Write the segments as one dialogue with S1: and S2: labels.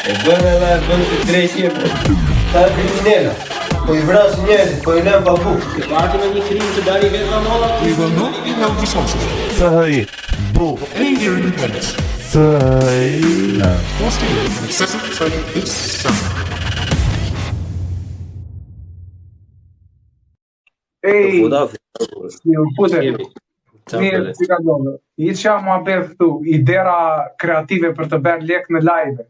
S1: E bën edhe e bën si dreqi e bën. Sa kriminela. Po i vrasin njerëzit, po i lënë pa bukë.
S2: Ke parë në një krim të dali vetë nga molla?
S3: We will not be held responsible
S4: C B
S3: for any hearing impairments
S4: C
S3: caused to you from excessive exposure to this sound.
S5: Ej,
S1: Futa,
S5: si u fute.
S1: Jemi. Qa
S5: Mirë,
S1: bëre?
S5: si ka ndodhur. I qa mua bërë këtu, idera kreative për të bërë lek në live.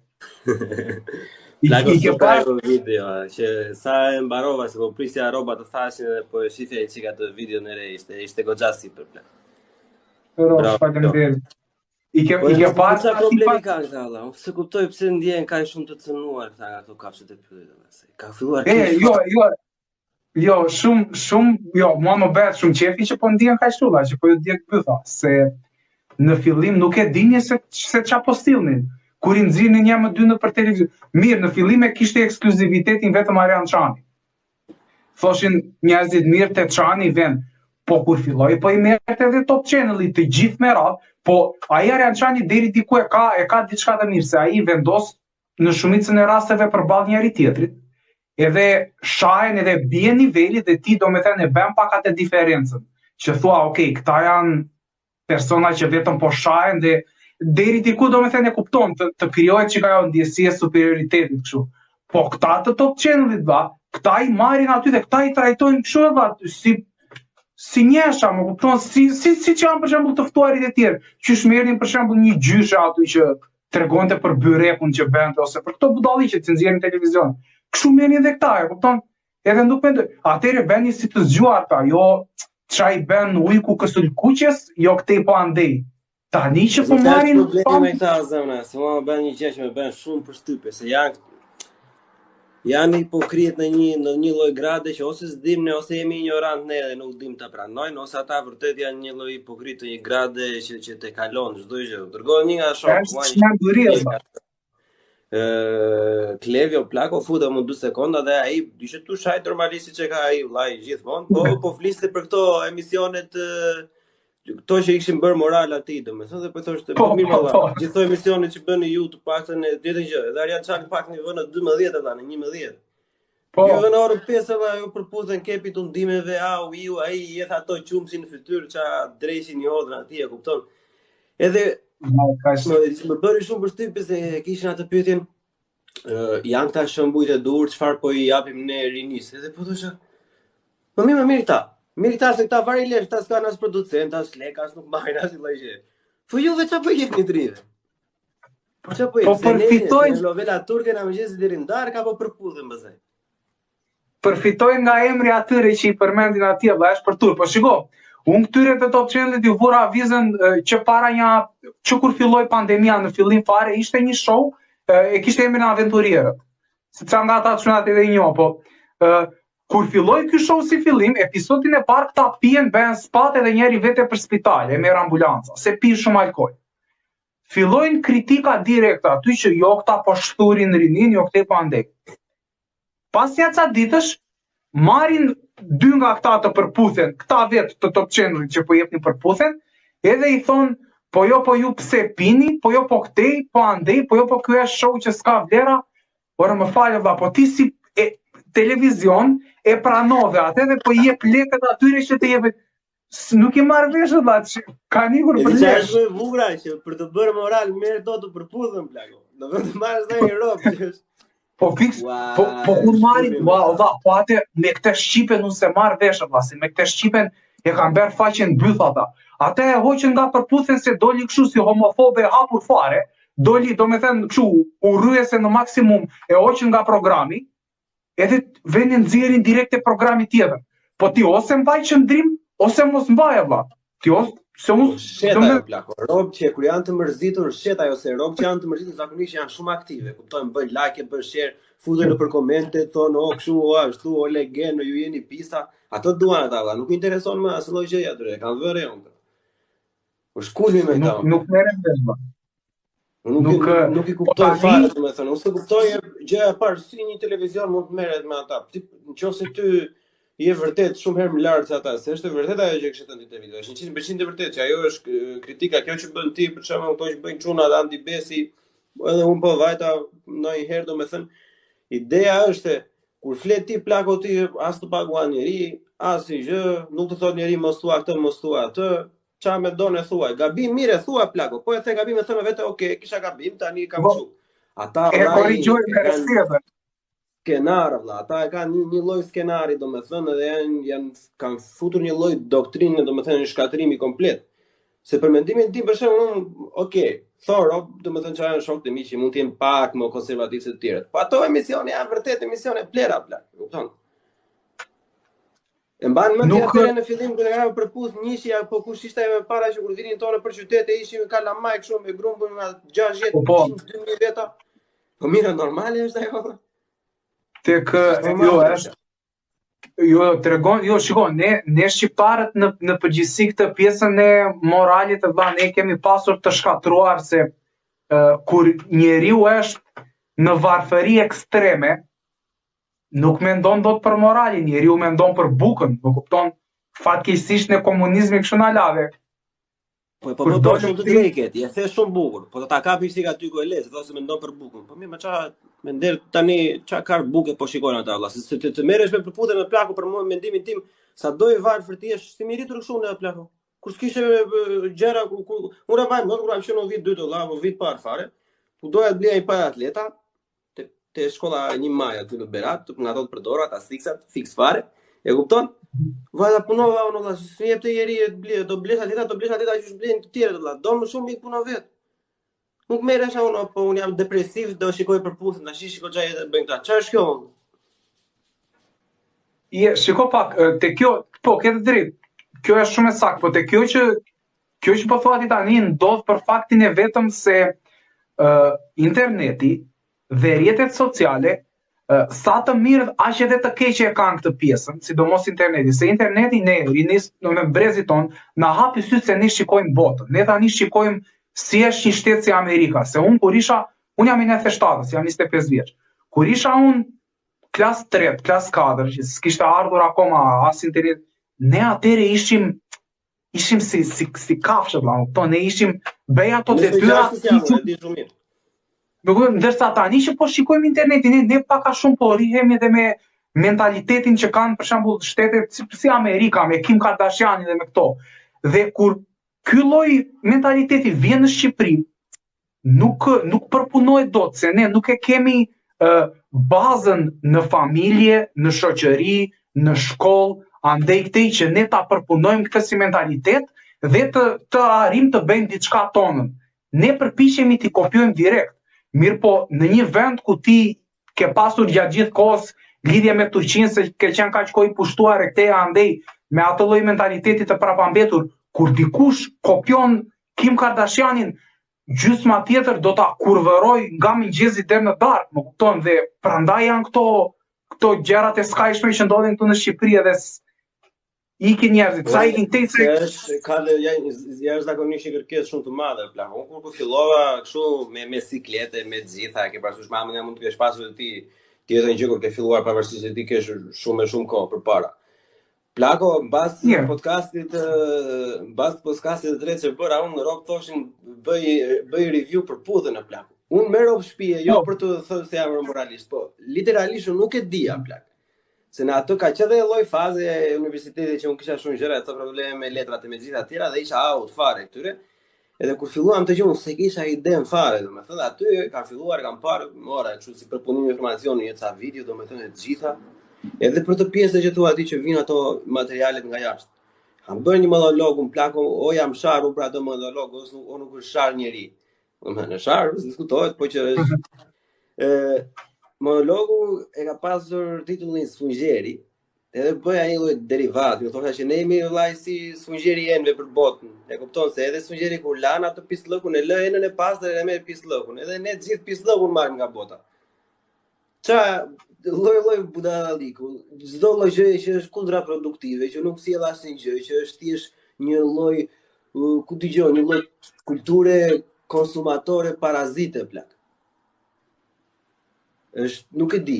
S5: I,
S1: Plako
S5: i ke
S1: super
S5: parë
S1: ajo video, që sa e mbarova se po prisja rroba të thashin dhe po e shifja i çika atë videon e re, ishte ishte goxha sipër plak.
S5: Rosh,
S1: Bravo.
S5: faleminderit. I ke
S1: Po
S5: i ke parë
S1: çfarë
S5: ata
S1: problemi
S5: tipa
S1: kanë këta valla? Unë s'e kuptoj pse ndjehen kaq shumë të cënuar këta nga këto kafshët e pyllit valla. se Ka filluar
S5: E,
S1: keq.
S5: jo, jo, jo, shumë, shumë, jo, mua më bëhet shumë qefi që po ndihen kaq shumë, që po ju djeg bytha, se në fillim nuk e dinin se se ç'a po sillnin. Kur i nxirrnin një më dy në për televizion. Mirë, në fillim e kishte ekskluzivitetin vetëm Arjan Çani. Thoshin njerëzit mirë te Çani vend, po kur filloi po i merrte edhe Top Channel-i të gjithë me radhë, po ai Arjan Çani deri diku e ka e ka diçka të mirë se ai vendos në shumicën e rasteve përballë njëri tjetrit, edhe shahen edhe bie niveli dhe ti domethënë e bën pak atë diferencën, që thua, ok, këta janë persona që vetëm po shahen dhe deri diku domethënë e kupton të, të krijohet çka ajo ndjesi e superioritetit kështu. Po këta të Top Channel-it vlla, këta i marrin aty dhe këta i trajtojnë kështu vlla, si si njesha, më kupton, si si si që janë për shembull të ftuarit e tjerë, qysh merrnin për shembull një gjyshe aty që tregonte për byrekun që bënte ose për këto budalliqe që nxjerrin në televizion. Kështu merrnin edhe këta, e kupton? Edhe nuk mendoj, atëherë bëni si të zgjuar ta, jo ça i bën ujku kësulkuqes, jo këtej po andej. Tani që po
S1: Zot,
S5: marrin
S1: problemi me këta zemra, se mua më bën një gjë që më bën shumë përshtypje, se janë janë hipokrit në një në një lloj grade që ose s'dim ne ose jemi ignorant ne dhe nuk dim ta pranojnë, ose ata vërtet janë një lloj hipokrit të një grade që që te kalon çdo gjë. Dërgoj një nga shok,
S5: është
S1: mua një
S5: çmenduri vlla.
S1: ë Klevio plako futa mu 2 sekonda dhe ai ishte tu shajt normalisht siç e ka ai vllai gjithmonë, po po fliste për këto emisionet ë, këto që i kishin bërë moral atij, domethënë dhe po thoshte po
S5: Po,
S1: mirë
S5: po,
S1: valla,
S5: po.
S1: gjithë këto emisionet që bëni ju të paktën e tjetër gjë, edhe Arjan Çani pak një vënë në 12 ata në 11.
S5: Po,
S1: Ju vënë orën 5 edhe ajo përputhen kepi tundimeve, au, iu, ai i hedh ato qumsin në fytyrë, ça dreqin i hodhën atij, e kupton. Edhe
S5: ma, ka
S1: më, më bëri shumë përshtypje se e kishin atë pyetjen, ë, janë këta shembujt e duhur, çfarë po i japim ne rinisë. Edhe po thosha, po mirë, më mirë këta. Mirë këta se këta vari lesh, këta s'kan as producent, as lek, as nuk marrin asnjë lloj gjë. Po juve çfarë po jepni të rinjve? Po çfarë po
S5: Po
S1: jepni? Se ne
S5: përfitojnë-
S1: novela turke na mëngjesi deri në darkë apo përputhen pastaj.
S5: përfitojnë nga emri atyre që i përmendin atje, vlla, është për turp. Po shiko, unë këtyre të Top Channel-it ju vura vizën e, që para një që kur filloi pandemia në fillim fare ishte një show, e, e kishte emrin Aventurierët. Se ca nga ata çunat edhe i njoh, po e, kur filloi ky show si fillim, episodin e parë këta pijen, bëhen spat edhe njëri vete për spital, e merr ambulanca, se pinë shumë alkool. Fillojnë kritika direkte aty që jo këta po shthurin rinin, jo këtej po andej. Pas nja ca ditësh, marrin dy nga këta të përputhen, këta vetë të Top Channel-it që po jepnin përputhen, edhe i thon, po jo po ju pse pini, po jo po këtej, po andej, po jo po ky është show që s'ka vlera, ore më fal vlla, po ti si e, televizion e pranove atë dhe po i jep lekët atyre që të jepet nuk i marr vesh vlla, që kanë ikur
S1: E
S5: për
S1: di çfarë
S5: lesh.
S1: është më e bukura që për të bërë moral merr do të përputhen plako. Në vend të marrësh ndonjë rob që është
S5: Po fiks,
S1: Ua,
S5: po po kur marrin,
S1: shkrupi
S5: ua,
S1: me
S5: vlla, po atë me këtë shqipen unë se marr vesh vlla, se me këtë shqipen e kanë bërë faqen byth ata. Atë e hoqën nga përputhen se doli kështu si homofobe e hapur fare, doli domethënë kështu urryese në maksimum, e hoqën nga programi, edhe venin nxjerrin direkt te programi tjetër. Po ti ose mbaj qëndrim, ose mos mbaj vlla. Ti ose se unë
S1: Po shet ajo plako. Rob që kur janë të mërzitur, shet ajo se rob që janë të mërzitur zakonisht janë shumë aktive, kuptojnë, bëjnë like, bëjnë share, futen nëpër komente, thonë o kështu, o ashtu, o legen, ju jeni pisa. Ato duan ata, valla, nuk i intereson më asnjë lloj gjëje atyre, e kanë vënë re unë. Po shkulmi me
S5: nuk
S1: këta.
S5: nuk merrem vesh vlla.
S1: Unë nuk
S5: Nuk,
S1: nuk, nuk i
S5: po
S1: kuptoj
S5: tani-
S1: fare, domethënë, unë s'e kuptoj gjëja e parë si një televizion mund të merret me ata. Ti nëse ty. je vërtet shumë herë më lart se ata, se është e vërtetë ajo që kishe thënë ti te video. Është 100% e vërtetë që ajo është kritika kjo që bën ti për shembull këto që bëjnë çunat Andi Besi, edhe un po vajta ndonjëherë domethënë ideja është se kur flet ti plako ti as të paguan njeri, asnjë gjë, nuk të thot njeri mos thua këtë, mos thua atë, ça mendon e thua, gabim mirë e thua plako, po e the gabim e the me vete, ok, kisha gabim, tani kam
S5: po,
S1: kështu. Ata
S5: e korrigjoj me respekt.
S1: Skenar vlla, ata e kanë një, një lloj skenari, domethënë, edhe janë janë kanë futur një lloj doktrine, domethënë një shkatërrimi komplet. Se për mendimin tim për shembull, unë, ok, Thoro, domethënë që janë shokët e mi që mund të jenë pak më konservativë se të tjerët. Po ato emisione janë vërtet emisione plera plak, e kupton? E mban mend
S5: Nuk
S1: atëherë në fillim kur e kanë Përputhen njëshi apo kush ishte ajo e para që kur vinin tonë për qytete ishin kalamaj kështu me grumbull nga 60
S5: Po, po.
S1: 100 2000 veta. Po mirë, normale është ajo.
S5: Tek
S1: Normale
S5: jo është jo tregon, jo shiko, ne ne shqiptarët në në përgjithësi këtë pjesën e moralit të vlla ne kemi pasur të shkatërruar se uh, kur njeriu është në varfëri ekstreme, nuk mendon dot për moralin, njeriu mendon për bukën, më kupton? Fatkeqësisht në komunizmi kështu na la dhe.
S1: Po po po, po shumë të drejtë ke ti, e the shumë bukur. Po do ta kapi si aty ku e le, se thosë mendon për bukën. Po mirë, më ça me nder tani ça ka buke po shikojnë ata valla, se të, të merresh me Përputhen me plako për mua mendimin tim, sa do i varfër ti jesh, si mi rritur kështu në plako. Kur s'kishe gjëra ku ku unë e mbaj mend kur kam qenë në vit dytë valla, apo vit parë fare, ku doja të blija një palë atleta, te, te shkolla një maj aty në Berat, nga ato të përdorat, Asicsat, fiks fare. E kupton? Vajta punova unë valla, s'më jepte njeri të blej, do blesh atleta, do blesh atleta që blejnë të tjerët valla. Do më shumë ik puno vet. Nuk merresha unë, po unë jam depresiv, do shikoj Përputhen, tash shikoj çfarë jetë bëjnë këta. Çfarë është kjo?
S5: Je, shiko pak, te kjo, po ke të drejtë. Kjo është shumë e saktë, po te kjo që Kjo që po thua ti tani ndodh për faktin e vetëm se uh, interneti dhe rrjetet sociale uh, sa të mirë aq edhe të keqe e kanë këtë pjesën, sidomos interneti, se interneti ne rinis në me brezit ton na hapi sytë se ne shikojmë botën. Ne tani shikojmë si është një shtet si Amerika, se unë kur isha, unë jam i 97-ës, jam 25 vjeç. Kur isha unë klas 3, klas 4, që s'kishte ardhur akoma as internet, ne atëherë ishim ishim si si si kafshë vëlla, kupton, ne ishim bëj ato detyra. Nuk e ndërsa tani që po shikojmë internetin, ne, ne pak a shumë po rrihemi edhe me mentalitetin që kanë për shembull shtetet si, si Amerika me Kim Kardashianin dhe me këto. Dhe kur ky lloj mentaliteti vjen në Shqipëri, nuk nuk përpunohet dot se ne nuk e kemi uh, bazën në familje, në shoqëri, në shkollë, andej këtej që ne ta përpunojmë këtë si mentalitet dhe të të arrijmë të bëjmë diçka tonën. Ne përpiqemi t'i kopjojmë direkt. Mirëpo, në një vend ku ti ke pasur gjatë gjithë kohës lidhje me Turqinë se ke qenë kaq kohë i pushtuar e këtej andej me atë lloj mentaliteti të prapambetur, kur dikush kopjon Kim Kardashianin gjysma tjetër do ta kurvëroj nga mëngjesi deri në darkë, më kupton dhe prandaj janë këto këto gjërat e skajshme që ndodhin këtu në Shqipëri edhe ikin njerëzit, sa ikin
S1: këtej se është ka dhe janë jashtëzakonisht një kërkesë shumë të madhe plak. Unë kur kur fillova kështu me me siklete, me të gjitha, e ke parasysh mamën ja mund të kesh pasur ti ti edhe një gjë kur ke filluar pavarësisht se ti ke shumë e shumë kohë përpara. Plako, mbas yeah. podcastit, mbas podcastit të tretë që bëra unë robt thoshin bëj bëj review Përputhen plak. Unë me rob shtëpie, jo po. për të thënë se jam moralist, po literalisht unë nuk e dija plak. Se në atë ka qenë dhe lloj faze e universitetit që unë kisha shumë gjëra, ca probleme me letrat e me gjitha të tjera dhe isha out fare këtyre. Edhe kur filluam të gjë unë s'e kisha idenë fare, domethënë aty kam filluar, kam parë, mora kështu si përpunim informacioni, një ca video, domethënë të gjitha. Edhe për të pjesën që thua ti që vijnë ato materialet nga jashtë. Kam bërë një monolog, unë plako, o jam sharë unë për atë monolog, ose nuk, o nuk është sharë njeri. Domethënë, sharë, s'diskutohet, po që është... E, monologu e ka pasur titullin Sfungjeri, Edhe bëja një lloj derivati, do thosha që ne jemi vëllai si sfungjeri i enëve për botën. E kupton se edhe sfungjeri kur lan atë pisllëkun e lë enën e pastër e merr pisllëkun. Edhe ne të gjithë pisllëkun marrim nga bota. Ça lloj lloj budalliku, çdo lloj gjëje që është kontraproduktive, që nuk sjell asnjë gjë, që është thjesht një lloj ku dëgjon, një lloj kulture konsumatore parazite plak. Është nuk e di.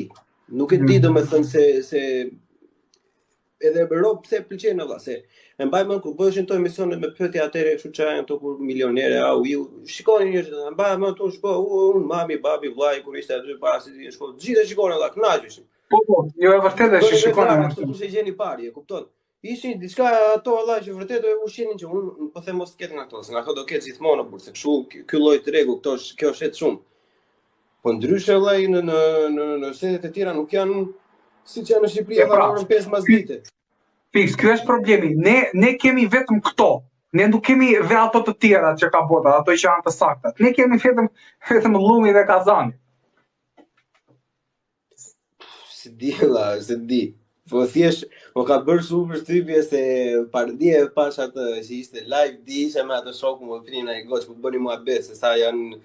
S1: Nuk e di mm. domethënë se se. Edhe rob pse pëlqejnë valla se e mbaj mend kur bëheshin këto emisionet me pyetje atëherë kështu çfarë janë këto kur milionere au iu shikonin njerëzit e mbaj mend unë shko unë mami babi vllai kur ishte aty para se të shko gjithë e shikonin valla kënaqeshin
S5: Po po, jo e vërtetë është që
S1: shikonin. Kështu kush e gjeni pari, e kupton? Ishin diçka ato valla që vërtet e ushqenin që unë nuk po them mos ketë nga këto, se nga këto do ketë gjithmonë në burë, se kështu ky lloj tregu, këto kjo shet shumë. Po ndryshe vëllai në në në në shtetet e tjera nuk janë siç janë në Shqipëri edhe pra, në orën 5 masdite.
S5: Fiks, ky është problemi. Ne ne kemi vetëm këto. Ne nuk kemi dhe ato të tjera që ka bota, ato që janë të sakta. Ne kemi vetëm vetëm llumi dhe kazani.
S1: S'e di valla, s'e di. Po thjesht, po ka bërë shumë përshtypje se pardje e pash atë që ishte live, di isha me atë shokun, më pinin ai goç, po bëni muhabet se sa janë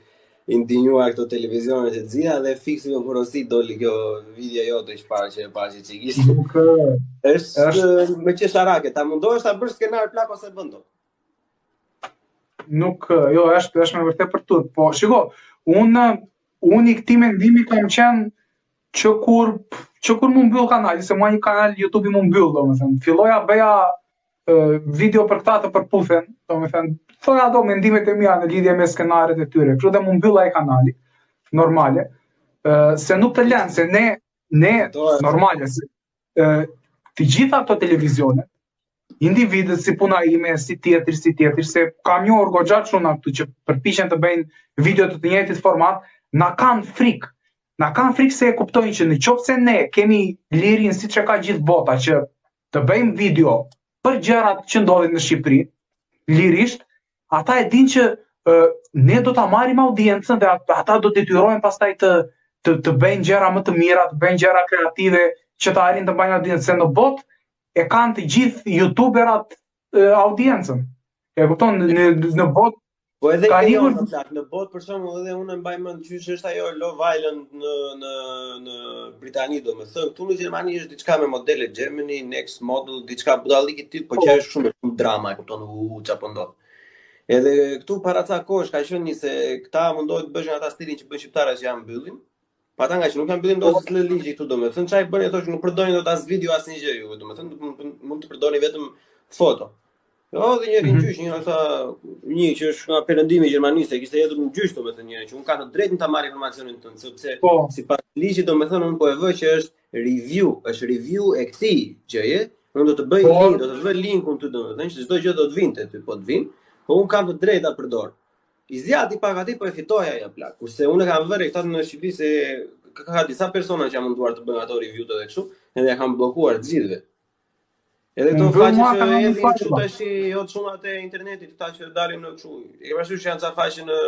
S1: indinjuar këto televizionet e gjitha dhe fiks me porosi doli kjo video jote që parë që e pashë që ishte. Nuk është, është me qesharake, ta mundohesh ta bësh skenar plak ose bën dot.
S5: Nuk, jo, është është me vërtet për turp. Po, shiko, unë unë i këtij mendimi kam qenë që kur që kur m'u mbyll kanali, se mua një kanal YouTube-i m'u mbyll, domethënë, filloja bëja video për këta të Përputhen, domethënë, thoja ato mendimet e mia në lidhje me skenaret e tyre, kështu dhe m'u mbyll ai kanali, normale, se nuk të lënë, se ne, ne, normale, se, të gjitha ato televizione, individët si puna ime, si tjetri, si tjetri, se kam njohur goxha çuna këtu që përpiqen të bëjnë video të të njëjtit format, na kanë frikë. Na kanë frikë se e kuptojnë që në qoftë se ne kemi lirinë siç e ka gjithë bota që të bëjmë video për gjërat që ndodhin në Shqipëri, lirisht, ata e dinë që e, ne do ta marrim audiencën dhe ata do detyrohen pastaj të të të bëjnë gjëra më të mira, të bëjnë gjëra kreative që të arrijnë të mbajnë audiencën se në botë e kanë të gjithë youtuberat e, audiencën. E kupton në në botë
S1: Po edhe ka jo, në plak, në botë për shembull edhe unë e mbaj mend qysh është ajo Love Island në në në Britani, domethënë këtu në Gjermani është diçka me modele Germany Next Model, diçka budallik i tillë, po që është shumë shumë drama, e kupton, u ça po ndodh. Edhe këtu para ca kohësh ka qenë një se këta mundohet të bëjnë ata stilin që bëjnë shqiptarët që janë mbyllin, Po ata nga që nuk janë mbyllin dot s'le ligji këtu domethënë çaj bëni ato që nuk përdorni dot as video asnjë gjë ju, domethënë mund, mund të përdorni vetëm foto. Jo, dhe një mm -hmm. gjyq, një tha, një që është nga perëndimi i Gjermanisë, e kishte hedhur në gjyq domethënë një që un kam të drejtën ta marr informacionin tënd, sepse po. sipas ligjit domethënë un po e vë që është review, është review e këtij gjëje, unë do të bëj po. link, do të vë linkun ty domethënë që çdo gjë do të vinte ty, po të vin, po un kam të drejtë ta përdor. I zgjati pak aty po e fitoi ajo plak. Kurse unë e kam vënë këta në Shqipëri se ka, ka disa persona që janë munduar të bëjnë ato review-të edhe kështu, edhe ja kanë bllokuar të gjithëve. Edhe këto faqe që hedhin kështu tash jo çunat e internetit, këta që dalin në kështu. E ke parasysh që janë ca faqe në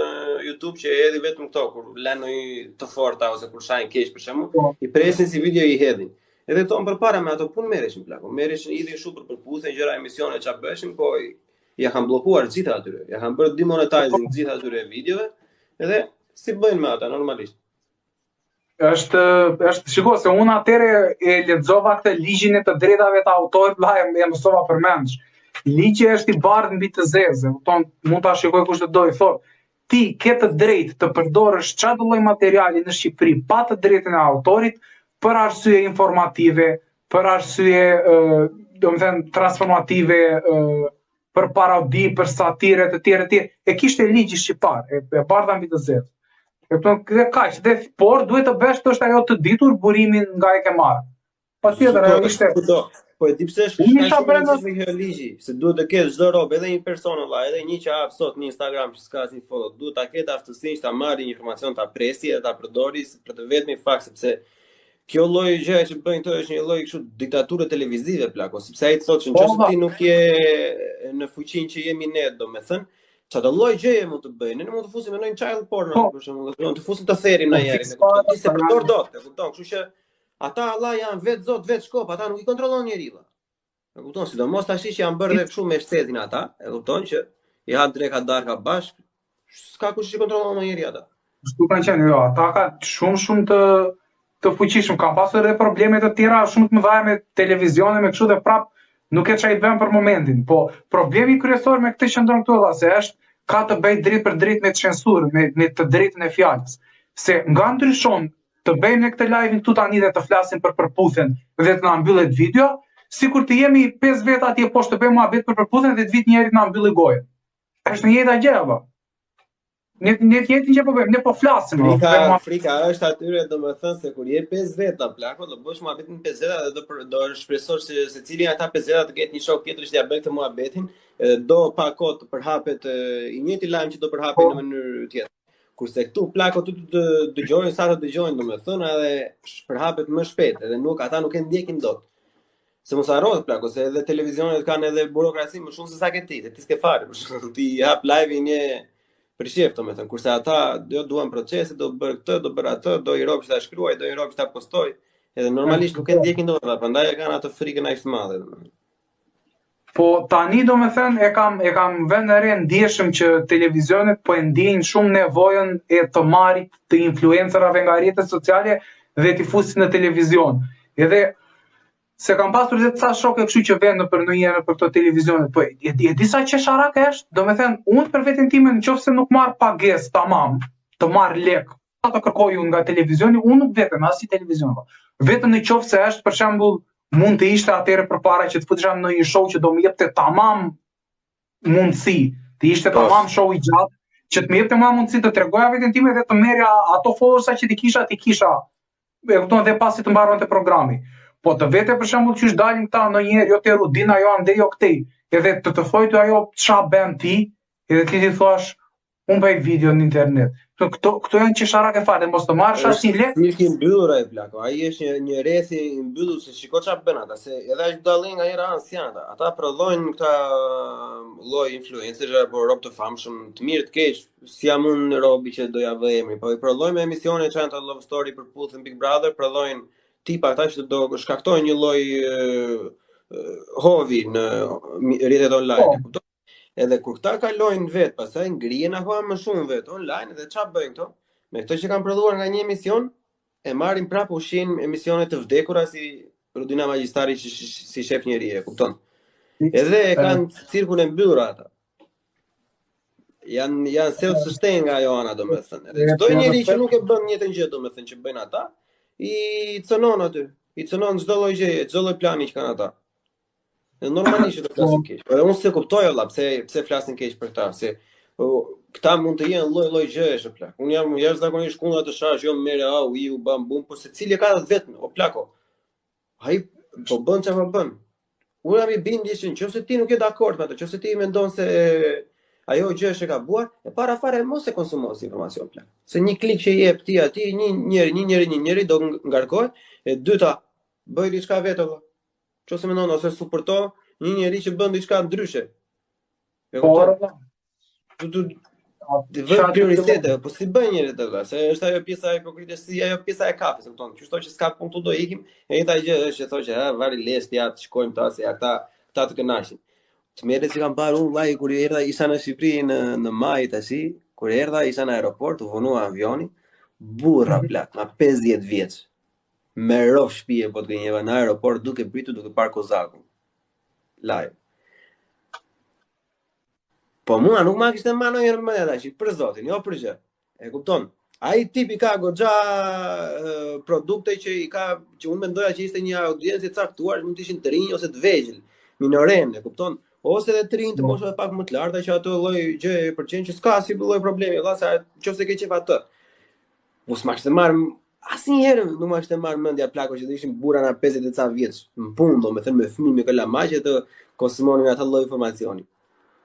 S1: YouTube që hedhin vetëm këto kur lënë ndonjë të forta ose kur shajnë keq për shembull, po. i presin si video i hedhin. Edhe këto më përpara me ato punë merreshin plako, merreshin idhin kështu për Përputhen gjëra emisione çfarë bëheshin, po ja kanë bllokuar gjithë atyre. Ja kanë bërë demonetizing gjithë atyre videove, edhe si bëjnë me ata normalisht.
S5: Është është shiko se unë atëherë e lexova këtë ligjin e të drejtave të autorit, vlla e, e mësova përmendsh. Ligji është i bardhë mbi të zezë, e kupton, mund ta shikoj kush të dojë, thotë, ti ke të drejtë të përdorësh çfarëdo lloj materiali në Shqipëri pa të drejtën e autorit për arsye informative, për arsye, domethënë transformative, për parodi, për satire të tjera të tjera. E kishte ligji shqiptar, e, e bardha mbi të zezë. E kupton, dhe kaq, dhe por duhet të bësh thoshte ajo të ditur burimin nga e ke marrë. Patjetër ajo ishte.
S1: Po, po e di pse është
S5: Unë isha
S1: brenda me kjo ligji, se duhet të ketë çdo rob, edhe një person valla, edhe një që hap sot në Instagram që s'ka asnjë foto, duhet ta ketë aftësinë që ta marrë një informacion, ta presi dhe ta përdori për të vetmin fakt sepse Kjo lloj gjëje që bëjnë këto është një lloj kështu diktature televizive plako, sepse ai thotë që nëse po, ti nuk je në fuqinë që jemi ne, domethënë, çfarë do lloj gjëje mund të bëjnë? Ne mund të fusim në një child porn po. për shembull, do të fusim të therim në njërin, e kupton? Ti s'e përdor dot, e kupton? Kështu që ata alla janë vetë zot, vetë shkop, ata nuk i kontrollon njeri valla. E kupton, sidomos tash që janë bërë dhe kështu me shtetin ata, e kupton që i han dreka darka bashk, s'ka kush i kontrollon më njeri
S5: ata. Kështu kanë qenë, jo, ata ka shumë shumë të të fuqishëm, kanë pasur edhe probleme të tjera shumë të mëdha me televizione me kështu dhe prap nuk e çaj bën për momentin. Po problemi kryesor me këtë qëndron këtu valla se është ka të bëjë drejt për drejt me censurën, me me të drejtën e fjalës. Se nga ndryshon të bëjmë ne këtë live këtu tani dhe të flasim për Përputhen dhe të na mbyllet video, Sikur të jemi 5 veta atje poshtë të bëjmë muhabet për Përputhen dhe të vijë njëri të na mbylli gojën. Është e njëjta gjë apo? Ne ne të njëjtën gjë po bëjmë, ne po flasim.
S1: Frika, po bëjmë... frika është atyre domethënë se kur je 5 veta plako, do bësh muhabetin 5 veta dhe do për, do shpresosh se secili nga ata 5 veta të ketë një shok tjetër që t'ia bëjë këtë muhabetin, edhe do pak kohë të përhapet i njëjti lajm që do përhapet po. në mënyrë tjetër. Kurse këtu plako ty të dëgjojnë sa të dëgjojnë, domethënë edhe përhapet më shpejt, edhe nuk ata nuk e ndjekin dot. Se mos harro plako, se edhe televizionet kanë edhe burokraci më shumë se sa ke ti, ti s'ke fare, për shembull, ti hap live-in një për qejf, domethënë, kurse ata do duan procese, do bërë këtë, do bërë atë, do i rob që ta shkruaj, do i rob që ta postoj, edhe normalisht nuk e ndjekin dot ata, prandaj e kanë atë frikën aq të madhe, domethënë.
S5: Po tani domethënë e kam e kam vënë re ndjeshëm që televizionet po e ndjejnë shumë nevojën e të marrit të influencerave nga rrjetet sociale dhe t'i fusin në televizion. Edhe se kam pasur dhe ca shokë kështu që vjen nëpër ndonjëherë nëpër këto televizione, po e di, e di sa qesharak është, domethënë unë për veten time në qoftë se nuk marr pagesë tamam, të marr lek, sa të kërkoj unë nga televizioni, unë nuk vetem asnjë televizion. Po. Vetëm në qoftë se është për shembull mund të ishte atëherë përpara që të futesha në një show që do më jepte tamam mundësi, të ishte po. tamam show i gjatë, që të më jepte mua mundësi të tregoja veten time dhe të merrja ato followersa që t'i kisha, t'i kisha e kupton dhe pasi të mbaronte programi. Po të vete për shembull qysh dalin këta ndonjëherë jo te Rudina, jo andej jo këtej, edhe të të thojë ty ajo ça bën ti, edhe ti t'i thuash unë bëj video në internet. Këto këto, këto janë qesharake fare, mos të marrësh asnjë
S1: lek. Është i mbyllur ai plako. Ai është një një rreth i mbyllur se shiko çfarë bën ata, se edhe aq dallin nga njëra anë janë ata. Ata prodhojnë këta lloj influencerë apo rob të famshëm, të mirë të keq, si jam unë robi që do ja vë emrin, po i prodhojnë me emisione që janë të Love Story Përputhen Big Brother, prodhojnë tipa ata që do shkaktojnë një lloj hovi në rrjetet online, po. kupton? Edhe kur këta kalojnë vet, pastaj ngrihen akoma më shumë vet online dhe ç'a bëjnë këto? Me këto që kanë prodhuar nga një emision, e marrin prapë ushqejnë emisione të vdekura si Rudina Magjistari që s'i shef njeri, e kupton? Edhe e kanë cirkun e mbyllur ata. Janë janë self sustain nga ajo ana domethënë. Edhe çdo njeri që nuk e bën njëjtën gjë domethënë që bëjnë ata, i cënon aty. I cënon çdo lloj gjëje, çdo lloj plani që kanë ata. Dhe normalisht do flasin keq. Por unë s'e kuptoj valla pse pse flasin keq për këta, se po, këta mund të jenë lloj-lloj gjëje o plak. Unë jam jashtëzakonisht kundra të shash, jo merre au, iu bam bum, po secili e ka të vetën, o plako. Ai po bën çfarë po bën. Unë jam i bindur që nëse ti nuk je dakord me atë, nëse ti mendon se ajo gjë është e gabuar, e para fare mos e konsumo si informacion plak. Se një klik që i jep ti atij, një njeri, një njeri, një njeri do ngarkohet, e dyta, bëj diçka vetë valla. Nëse mendon ose suporto një njeri që bën diçka ndryshe. E
S5: po,
S1: kupton? Do të të vë prioritete, po si bën njeri të vë, se është ajo pjesa hipokrite, si ajo pjesa e kafes, e kupton? Qysh thonë që s'ka punë këtu do ikim, e njëjta gjë është që thonë që ha vari lesh ja të shkojmë ta se ata këta të kënaqin. Tmerret që kam parë unë vllai kur erdha isha në Shqipëri në në maj tash, kur erdha isha në aeroport, u vonua avioni, burra mhm. plak, nga 50 vjeç. Me rob shtëpie po të gënjeva në aeroport duke pritur duke parë Kozakun. Live. Po mua nuk ma kishte marrë ndonjëherë mendja tash, për zotin, jo për gjë. E kupton? Ai tipi ka goxha produkte që i ka që unë mendoja që ishte një audiencë e caktuar, mund të ishin të rinj ose të vegjël, minoren, e kupton? Ose edhe të rinj të po. moshave pak më të larta që ato lloj gjë e pëlqen që s'ka si lloj problemi, valla se nëse ke qejf atë. Po s'ma kishte marrë Asnjëherë nuk ma kishte marrë mendja plako që të ishin burra nga 50 e ca vjeç, në punë, domethënë me fëmijë me kalamaj që të konsumonin atë lloj informacioni.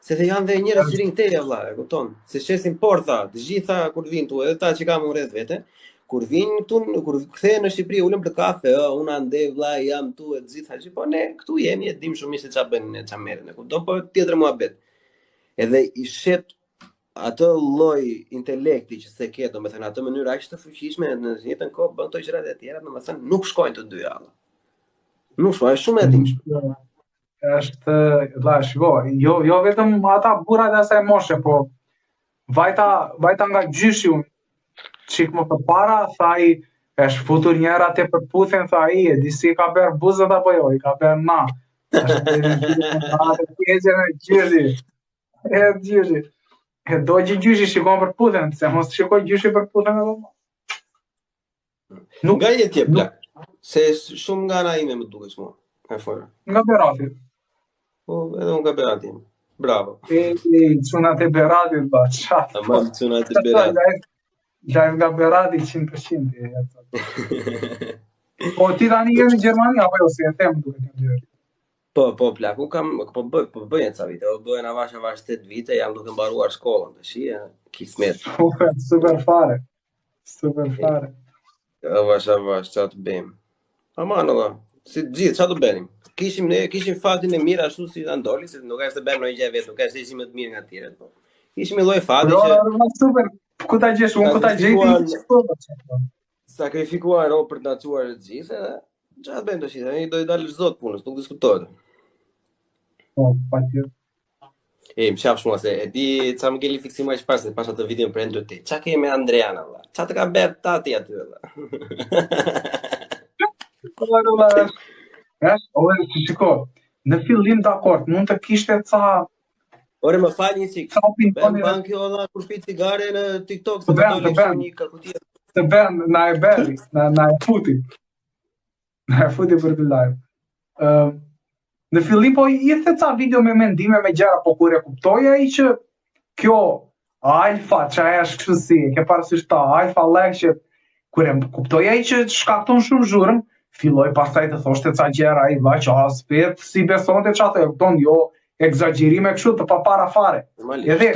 S1: Se dhe janë dhe njerëz që rrinë këtej valla, e kupton? Se shesin porta, të gjitha kur vijnë këtu, edhe ta që kam unë rreth vete, kur vijnë këtu, kur kthehen në Shqipëri, ulen për kafe, ë, unë andej vlla jam këtu e të gjitha që po ne këtu jemi e dim shumë mirë se çfarë bëjnë ne çfarë merren, e kupton? Po tjetër muhabet. Edhe i shet atë lloj intelekti që s'e ke, domethënë atë mënyrë aq të fuqishme në të njëjtën kohë bën këto gjërat e tjera, domethënë nuk shkojnë të dyja. Nuk shkojnë, është shumë e
S5: dhimbshme. Është, vlla, shiko, jo jo vetëm ata burrat e asaj moshe, po vajta vajta nga gjyshi unë çik më përpara, tha ai, është futur një herë atje Përputhen, tha ai, e di si i ka bërë buzët apo jo, i ka bërë na. Është në gjyshi. E gjyshi. E do që gjyshi shikon Përputhen, se mos shikoj gjyshi Përputhen edhe
S1: më. Nuk nga je ti plak. Se shumë nga ana ime më dukesh mua. Nga
S5: fora. Nga Berati.
S1: Po, edhe unë nga Berati. Bravo.
S5: E, e, çunat e Beratit, ba,
S1: qa. Tamam, çunat e Beratit.
S5: Live nga Berati, 100%. E, po, ti tani je në Gjermani, apo jo, si e them, duke të
S1: ndyrë. Po, po, plak, unë kam, po bëj, po bëj ca vite, po bëhen avash avash 8 vite, jam duke mbaruar shkollën, tash, e, kismet.
S5: Super, super fare. Super fare.
S1: Avash avash, ça të bëjmë. Aman valla, si të gjithë, ça të bënim? Kishim ne, kishim fatin e mirë ashtu si na doli, se nuk është se bëjmë ndonjë gjë vetë, nuk është se ishim më të mirë nga të tjerët, po. Kishim një lloj fati
S5: jo, që jo, super. Ku ta gjesh, unë ku ta gjej ti?
S1: Sakrifikuan rob për të na çuar të gjithë edhe ça të bëjmë tash, tani do i dalësh zot punës, nuk diskutohet.
S5: Po, patjetër.
S1: E, më qafsh mua se e di ca më ngeli fiksim aq pas se pashë atë videon për Andrew Tate. Ça ke me Andrean valla? Ça të ka bërë tati aty
S5: valla? Po valla. Është, ore, si shiko, në fillim dakord, mund të kishte ca
S1: Ore, më fal një çik. Ca opinione. Bën kjo valla kur pi cigare në TikTok
S5: se më doli kështu një kakuti. Të bën, na e bëri, na na e futi. Na e futi për të live. Ë uh, në fillim po i the ca video me mendime me gjëra, po kur e kuptoi ai që kjo alfa që ajo është kështu si, e ke parasysh ta alfa lek që kur e kuptoi ai që shkakton shumë zhurmë, filloi pastaj të thoshte ca gjëra ai vlla që as vet s'i besonte ça thotë, e kupton jo ekzagjerime kështu të papara
S1: fare. Edhe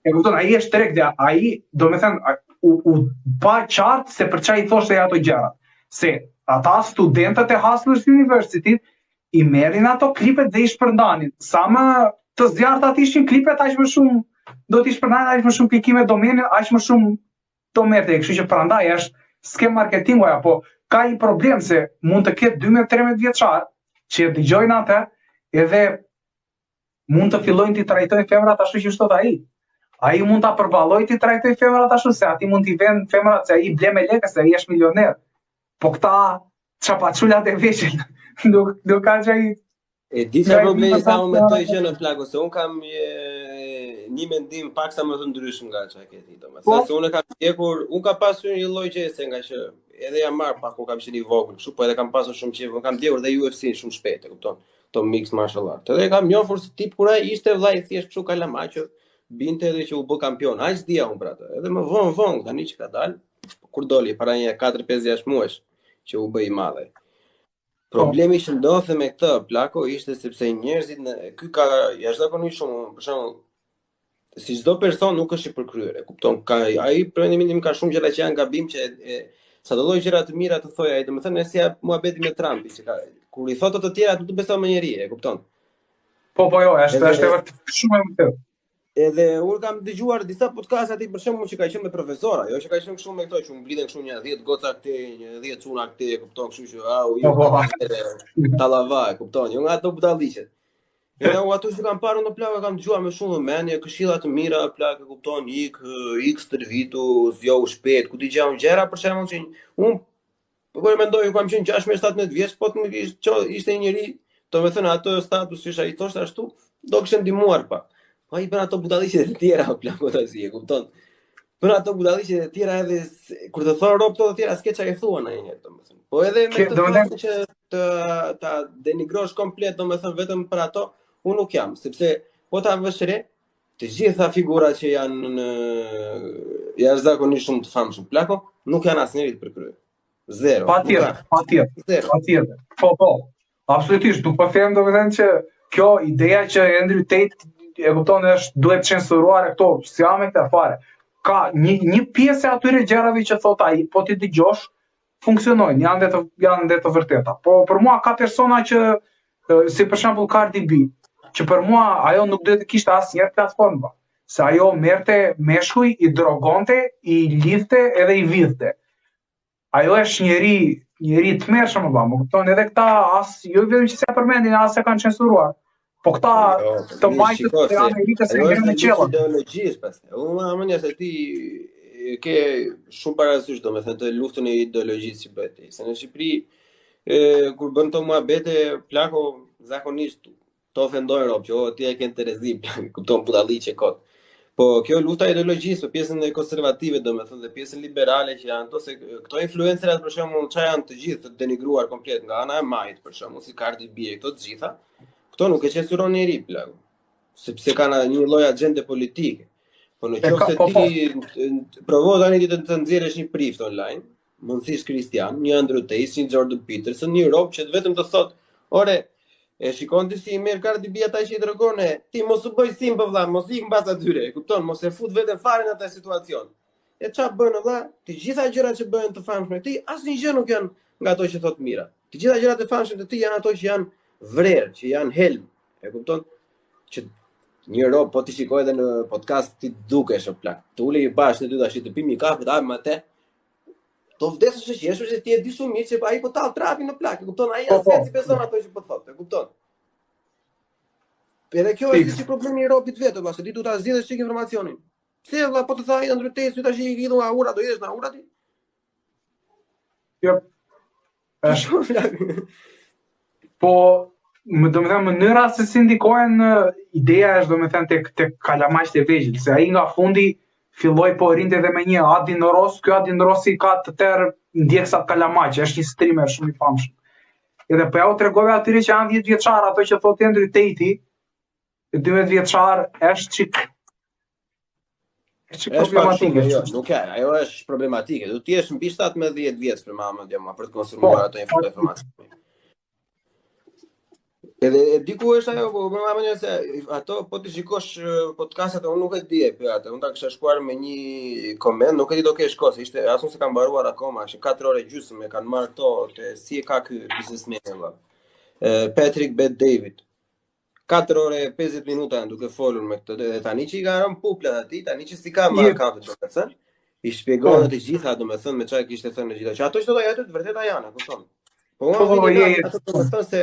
S5: e kupton, ai është treg dhe ai, domethënë, u, u pa qartë se për ça i thoshte ato gjëra. Se ata studentët e Hustlers University i merrin ato klipet dhe i shpërndanin. Sa më të zjarrta të ishin klipet, aq më shumë do t'i shpërndanin, aq më shumë klikime do merrnin, aq më shumë do merrte. Kështu që prandaj është skemë marketingu ajo, po ka një problem se mund të ketë 12-13 vjeçar që e dëgjojnë atë edhe mund të fillojnë t'i trajtojnë femrat ashtu siç thotë ai. Ai mund ta përballojë t'i trajtojë femrat ashtu se atij mund t'i vënë femrat se ai i ble me lekë se ai është milioner. Po këta çapaçulat e vegjël nuk nuk ka gjë
S1: E di çfarë problemi sa unë me këtë gjënë plako se unë kam një, një mendim pak sa më të ndryshëm nga çka ke ti domethënë po. se unë kam ndjekur unë kam pasur një lloj gjëje se nga që edhe jam marr pak kur kam qenë i vogël kështu po edhe kam pasur shumë qejf unë kam ndjekur dhe UFC-n shumë shpejt e kupton to mixed martial art. Edhe e kam njohur si tip kur ai ishte vëlla i thjesht kështu kalama që binte edhe që u bë kampion. Aq dija unë për atë. Edhe më vonë vonë tani që ka dal, kur doli para një 4 5 6 muajsh që u bë i madh. Po. Problemi që ndodhte me këtë plako ishte sepse njerëzit në ky ka jashtëzakonisht shumë, për shembull, si çdo person nuk është i përkryer, e kupton? Ka ai për mendimin tim ka shumë gjëra që janë gabim që e, e sa do lloj gjëra të mira të thojë ai, domethënë si ai muhabeti me Trumpin që ka kur i thotë të tjera nuk të beson më njeri, e kupton?
S5: Po po jo, është është vërtet shumë e vërtetë.
S1: Edhe unë kam dëgjuar disa podcaste aty për shembull që ka qenë me profesora, jo që ka qenë kështu me këto që u mblidhen kështu një 10 goca këtej, një 10 çuna këtej, e kupton kështu që au, ju po, po, po. tallava, e kupton, jo nga ato budalliqet. Edhe unë ato që kam parë në plak kam dëgjuar me shumë vëmendje, këshilla të mira, plak e kupton, ik, ik stërvitu, zgjohu shpejt, ku di unë gjëra për shembull që unë po po e mendoj, unë kam qenë 16-17 vjeç, po të më ishte ishte një njeri, domethënë atë status që ai thoshte ashtu, do kishte ndihmuar pak. Po ai bën ato budalliqe të tjera, o plak o tash, e kupton. Bën ato budalliqe të tjera edhe kur të thonë robt të tjera, s'ke çfarë i thua ndonjëherë, domethënë. Po edhe me këtë faktin që të ta denigrosh komplet, domethënë vetëm për ato, unë nuk jam, sepse po ta vësh re, të gjitha figurat që janë në jashtëzakonisht shumë të famshëm plako, nuk janë asnjëri të përkryer. Zero.
S5: Patjetër, patjetër, patjetër. Po, po. Absolutisht, nuk po them domethënë që kjo ideja që Andrew Tate e kupton është duhet censuruar e këto, s'jam me këtë fare. Ka një një pjesë e atyre gjërave që thot ai, po t'i dëgjosh, funksionojnë, janë dhe të janë dhe të vërteta. Po për mua ka persona që si për shembull Cardi B, që për mua ajo nuk duhet të kishte asnjëherë platformë, ba. se ajo merrte meshkuj, i drogonte, i lidhte edhe i vidhte. Ajo është njeri, njeri i tmerrshëm valla, më kupton edhe këta as jo vetëm që s'e përmendin, as e kanë censuruar. Po këta jo, të majtët e Amerikës e ngrenë në
S1: qiell. Ideologjisë pas. Unë më mendja se ti ke shumë parasysh domethënë të luftën e ideologjisë që bëhet. Se në Shqipëri e, kur bën këto muhabete plako zakonisht të ofendojnë rob që o ti e ke në terezi, kupton budalliqe kot. Po kjo lufta e ideologjisë, po pjesën e konservative, domethënë dhe pjesën liberale që janë ato se këto influencerat për shembull ça janë të gjithë të denigruar komplet nga ana e majtë për shembull si Cardi B e këto të gjitha, këto nuk e censuron njeri plak. Sepse kanë një lloj agjende politike. Po në qoftë se po, po. ti provo tani ti të, të nxjerrësh një prift online, mundësisht kristian, një Andrew Tate, një Jordan Peterson, një rob që vetëm të thotë, ore, e shikon ti si i merr Cardi B ata që i tregon e, ti mos u bëj simp vlla, mos ik mbas atyre, e kupton, mos e fut veten fare në atë situacion. E ça bën vlla? Të gjitha gjërat që bëhen të famshme ti, asnjë gjë nuk janë nga ato që thotë mira. Të gjitha gjërat e famshme të tij janë ato që janë vrer, që janë helm. E kupton? Që një rob po ti shikoj edhe në podcast ti dukesh o plak. Të ulemi bashkë ne dy tash të pimë një kafe, të hapim atë. Do vdesësh të qeshur se ti e di shumë mirë që ai po tall trapin në plak, e kupton? Ai po, as po. vetë beson ato që po thotë, e kupton? Edhe kjo është si problemi i robit vetë, valla, se ti duhet ta zgjidhësh çik informacionin. Pse valla po të tha ai Andrew Tate, tash i hidhu nga ura, do hidhesh nga ura ti?
S5: Jo. Është. Po, më do me thënë, mënyra se si ndikojnë, ideja është do me thënë tek, tek kalamajtë e vegjël, se ai nga fundi filloi po rrinte edhe me një Adin Ross, ky Adin Rossi ka të tërë ndjekësat kalamaj, është një streamer shumë i famshëm. Edhe po ja u tregove atyre që janë 10 vjeçar, ato që thotë Andrew Tate, 12 vjeçar është çik
S1: është çik problematike. Jo, nuk e, ajo është problematike. Do të jesh mbi 17 vjeç për mamën dhe për të konsumuar po, ato informacione. Edhe e di ku është ajo, po më mendja se ato po të shikosh podcastet, unë nuk e di e për atë. Unë ta kisha shkuar me një koment, nuk e di do kesh kohë, se ishte as unë s'e kam mbaruar akoma, është 4 orë e gjysmë e kanë marrë këto te si e ka ky biznesmeni valla. Patrick Bet David. 4 orë e 50 minuta janë duke folur me këtë dhe tani që i ka rënë puplat atij, tani që s'i ka më akavët, domethënë, i shpjegon po. të gjitha, domethënë, me çfarë kishte thënë të gjitha. Që ato që thotë aty të vërteta janë, e kupton? Po unë po, po, je, je. ato do të thënë se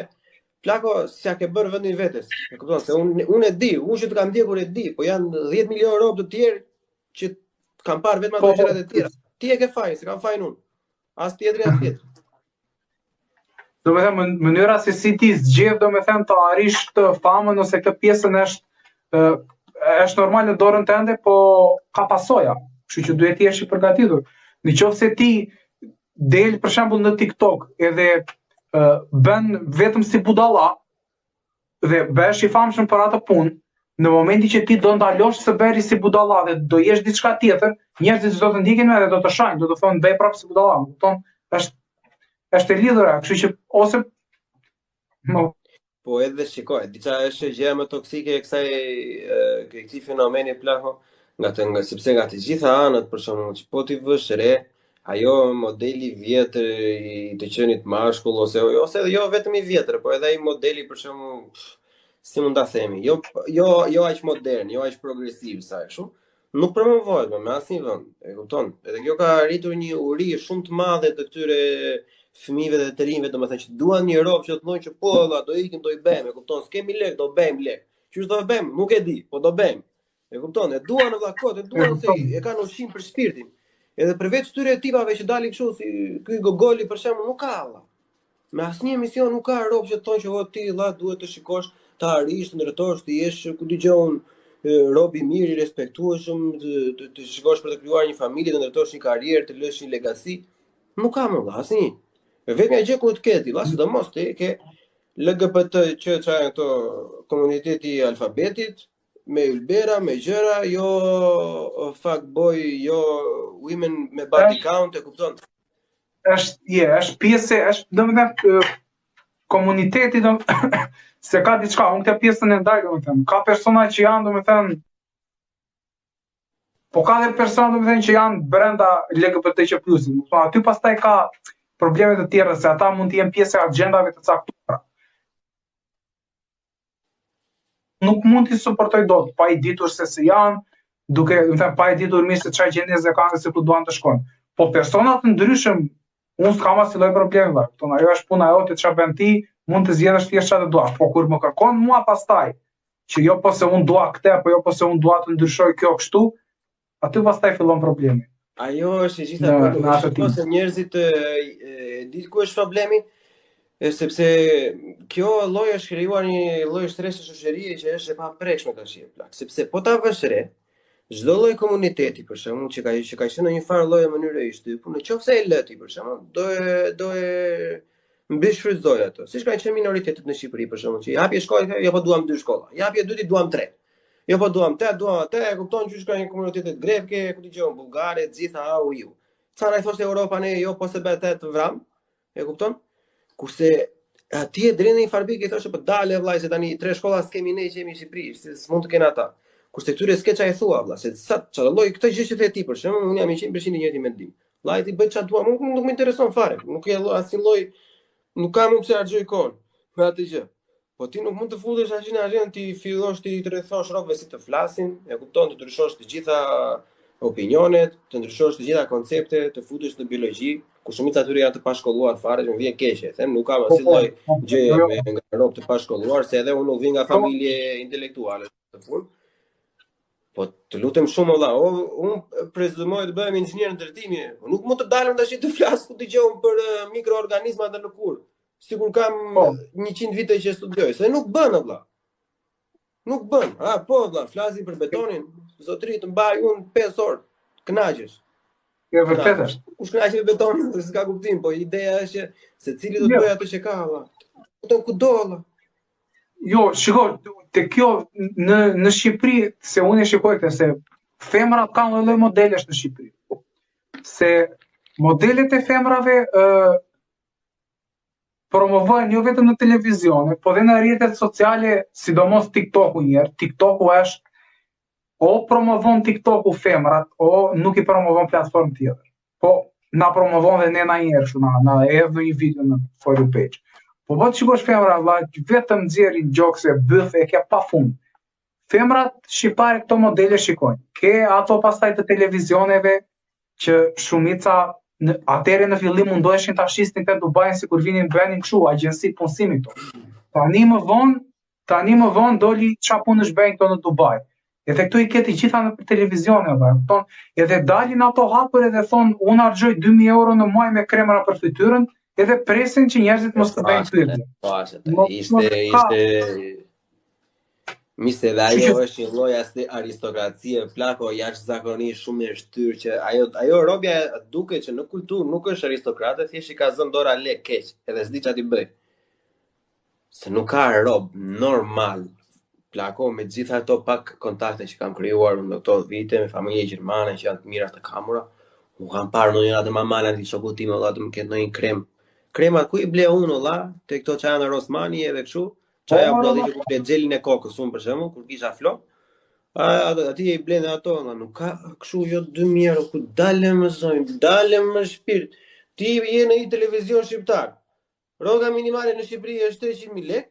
S1: plako s'ia ke bërë vendin vetes. E kupton se unë unë e di, unë që të kam ndjekur e di, po janë 10 milion rob të tjerë që kanë parë vetëm ato po, po. gjërat e tjera. Ti e ke fajin, s'e kam fajin unë. As tjetri, as tjetri.
S5: Do me thënë, mënyra se si ti zgjedh, do me thënë, të arrish këtë famën ose këtë pjesën është, është normal në dorën tënde, po ka pasoja, kështu që duhet të jesh i përgatitur. Në qoftë se ti del për shembull në TikTok edhe bën vetëm si budalla, dhe bëhesh i famshëm për atë punë, në momentin që ti do ndalosh së bëri si budalla dhe do jesh diçka tjetër, njerëzit s'do të ndjekin më dhe do të shajnë, do të thonë bëj prapë si budalla, më kupton? Është është e lidhur, kështu që ose
S1: më Po edhe shikoj, diçka është gjëja më toksike e kësaj e këtij fenomeni plako, nga të nga sepse nga të gjitha anët për shembull, që po t'i vësh re, ajo modeli i vjetër i të qenit mashkull ose ose edhe jo vetëm i vjetër, po edhe ai modeli për shembull si mund ta themi, jo jo jo aq modern, jo aq progresiv sa kështu, nuk promovohet më me asnjë vend, e kupton? Edhe kjo ka arritur një uri shumë të madhe të këtyre fëmijëve dhe të rinjve, domethënë që duan një rob që të thonë që po valla do ikim do i bëjmë, e kupton? S'kemi lek, do bëjmë lek. Qysh do bëjmë? Nuk e di, po do bëjmë. E kupton? E duan valla kot, e duan se e kanë ushqim për shpirtin. Edhe përveç këtyre tipave që dalin kështu si ky Gogoli për shembull nuk ka valla. Me asnjë emision nuk ka rob që të thonë që o ti valla duhet të shikosh, të arrish, të ndërtosh, të jesh ku di unë rob i mirë, i respektueshëm, të, të, të shikosh për të krijuar një familje, të ndërtosh një karrierë, të lësh një legacy. Nuk ka më valla, asnjë. E vetmja gjë ku të ketë, valla, sidomos ti ke LGBT që ça janë këto komuniteti i alfabetit, me ylbera, me gjëra, jo fuck boy, jo women me body count, e kupton?
S5: Është, je, është pjesë, është, domethënë, komuniteti, do, se ka diçka, unë këtë pjesën e ndaj, domethënë, ka persona që janë, domethënë, po ka dhe persona, domethënë, që janë brenda LGBTQ plusit, domethënë, aty pastaj ka probleme të tjera, se ata mund të jenë pjesë e agjendave të caktuara. nuk mund t'i suportoj dot pa i ditur se si janë, duke, domethënë, pa i ditur mirë se çfarë gjeneze kanë dhe se ku duan të shkojnë. Po persona të ndryshëm, unë s'kam asnjë lloj problemi, valla. Kupton, ajo është puna jote çfarë bën ti, mund të zgjedhësh thjesht çfarë të duash. Po kur më kërkon mua pastaj, që jo po se unë dua këtë, apo jo po se unë dua të ndryshoj kjo kështu, Aty pastaj fillon problemi.
S1: Ajo është e gjitha në, në atë tim. Se njerëzit e, e di ku është problemi, e sepse kjo lloj është krijuar një lloj shtrese shoqërie që është e paprekshme tash e plak, sepse po ta vësh re, Çdo lloj komuniteti për shembull që ka që ka qenë në një farë lloj mënyre i shtypur, në qoftë se e lë ti për shembull, do e do e mbishfrytëzoj atë. Siç kanë qenë minoritetet në Shqipëri për shembull, që hapje shkollë, jo po duam dy shkolla. Hapje dy ti duam tre. Jo po duam te, duam atë, e kupton qysh kanë komunitetet greke, ku di unë, bullgare, të gjitha au iu. Ca na i thoshte Europa ne, jo po se bëhet të vram, E kupton? Kurse atje deri në një farë pike i thoshte po dale vllai se tani tre shkolla s'kemi ne që jemi në Shqipëri, se s'mund të kenë ata. Kurse këtyre s'ke çfarë i thua vlla, se sa çfarë lloj këtë gjë që the ti për shembull, unë jam 100% i njëjti mendim. Vllai ti bëj çfarë dua, nuk nuk më intereson fare, nuk e asnjë lloj nuk kam unë pse harxhoj kohën me atë gjë. Po ti nuk mund të futesh aq në arenë ti fillosh ti të rrethosh robëve si të flasin, e kupton të ndryshosh të gjitha opinionet, të ndryshosh të gjitha konceptet, të futesh në biologji, ku shumica e tyre janë të pashkolluar fare, që më vjen keq, e them, nuk kam po, asnjë po, lloj po, gjëje jo, jo. me nga rob të pashkolluar, se edhe unë nuk vij nga jo. familje intelektuale në fund. Po të lutem shumë valla, o unë prezumoj të bëhem inxhinier ndërtimi, nuk mund të dalëm tash të flas ku dëgjoj për eh, mikroorganizmat në lëkurë. Sikur kam po. 100 vite që studioj, se nuk bën valla. Nuk bën. A po valla, flasim për betonin, zotëri të mbaj unë 5 orë, kënaqesh.
S5: Jo vërtet është.
S1: Kush kënaqet me betonin, s'ka kuptim, po ideja është që secili do të jo. bëjë atë që ka valla. Kupton kudo valla.
S5: Jo, shiko, te kjo në në Shqipëri, se unë e shikoj këtë se femrat kanë lloj-lloj modelesh në Shqipëri. Se modelet e femrave ë promovohen jo vetëm në televizione, po dhe në rrjetet sociale, sidomos TikToku një herë. TikToku është o promovon TikToku femrat, o nuk i promovon platformë tjetër. Po na promovon dhe ne na një herë kështu na na hedh një video në for you page. Po po të shikosh femra valla, vetëm nxjerrin gjokse, byth e ke pa fund. Femrat shqiptare këto modele shikojnë. Ke ato pastaj të televizioneve që shumica në atëherë në fillim mundoheshin ta shisnin këtë Dubajin sikur vinin bënin kështu agjenci punësimi këto. Tani më vonë, tani më vonë doli ça punësh bëjnë këto në Dubai. Edhe këto i ke të gjitha në televizione, valla, kupton? Edhe dalin ato hapur edhe thon unë harxhoj 2000 euro në muaj me kremra për fytyrën, edhe presin që njerëzit mos të bëjnë
S1: pyetje. Po, ishte ishte Mi se dhe ajo është një lloj asaj aristokracie plako jashtëzakonisht shumë e shtyrë që ajo ajo robja duket që në kulturë nuk është aristokrate, thjesht i ka zënë dora lek keq, edhe s'di çfarë t'i bëj. Se nuk ka rob normal plako me gjithë ato pak kontakte që kam krijuar unë në këto vite me familje gjermane që janë të mira të kamura, nuk kam parë ndonjëherë atë mamanë atij shokut tim valla të më ketë ndonjë krem. Krema ku i ble unë valla, te këto që janë Rossmanni edhe kështu, Ça ja po që kur ble xhelin e kokës unë për shembull, kur kisha flok, a aty i blen ato, nga nuk ka kështu jo 2000 euro ku dalë më zonjë, dalë më shpirt. Ti je në një televizion shqiptar. Rroga minimale në Shqipëri është 300.000 lekë.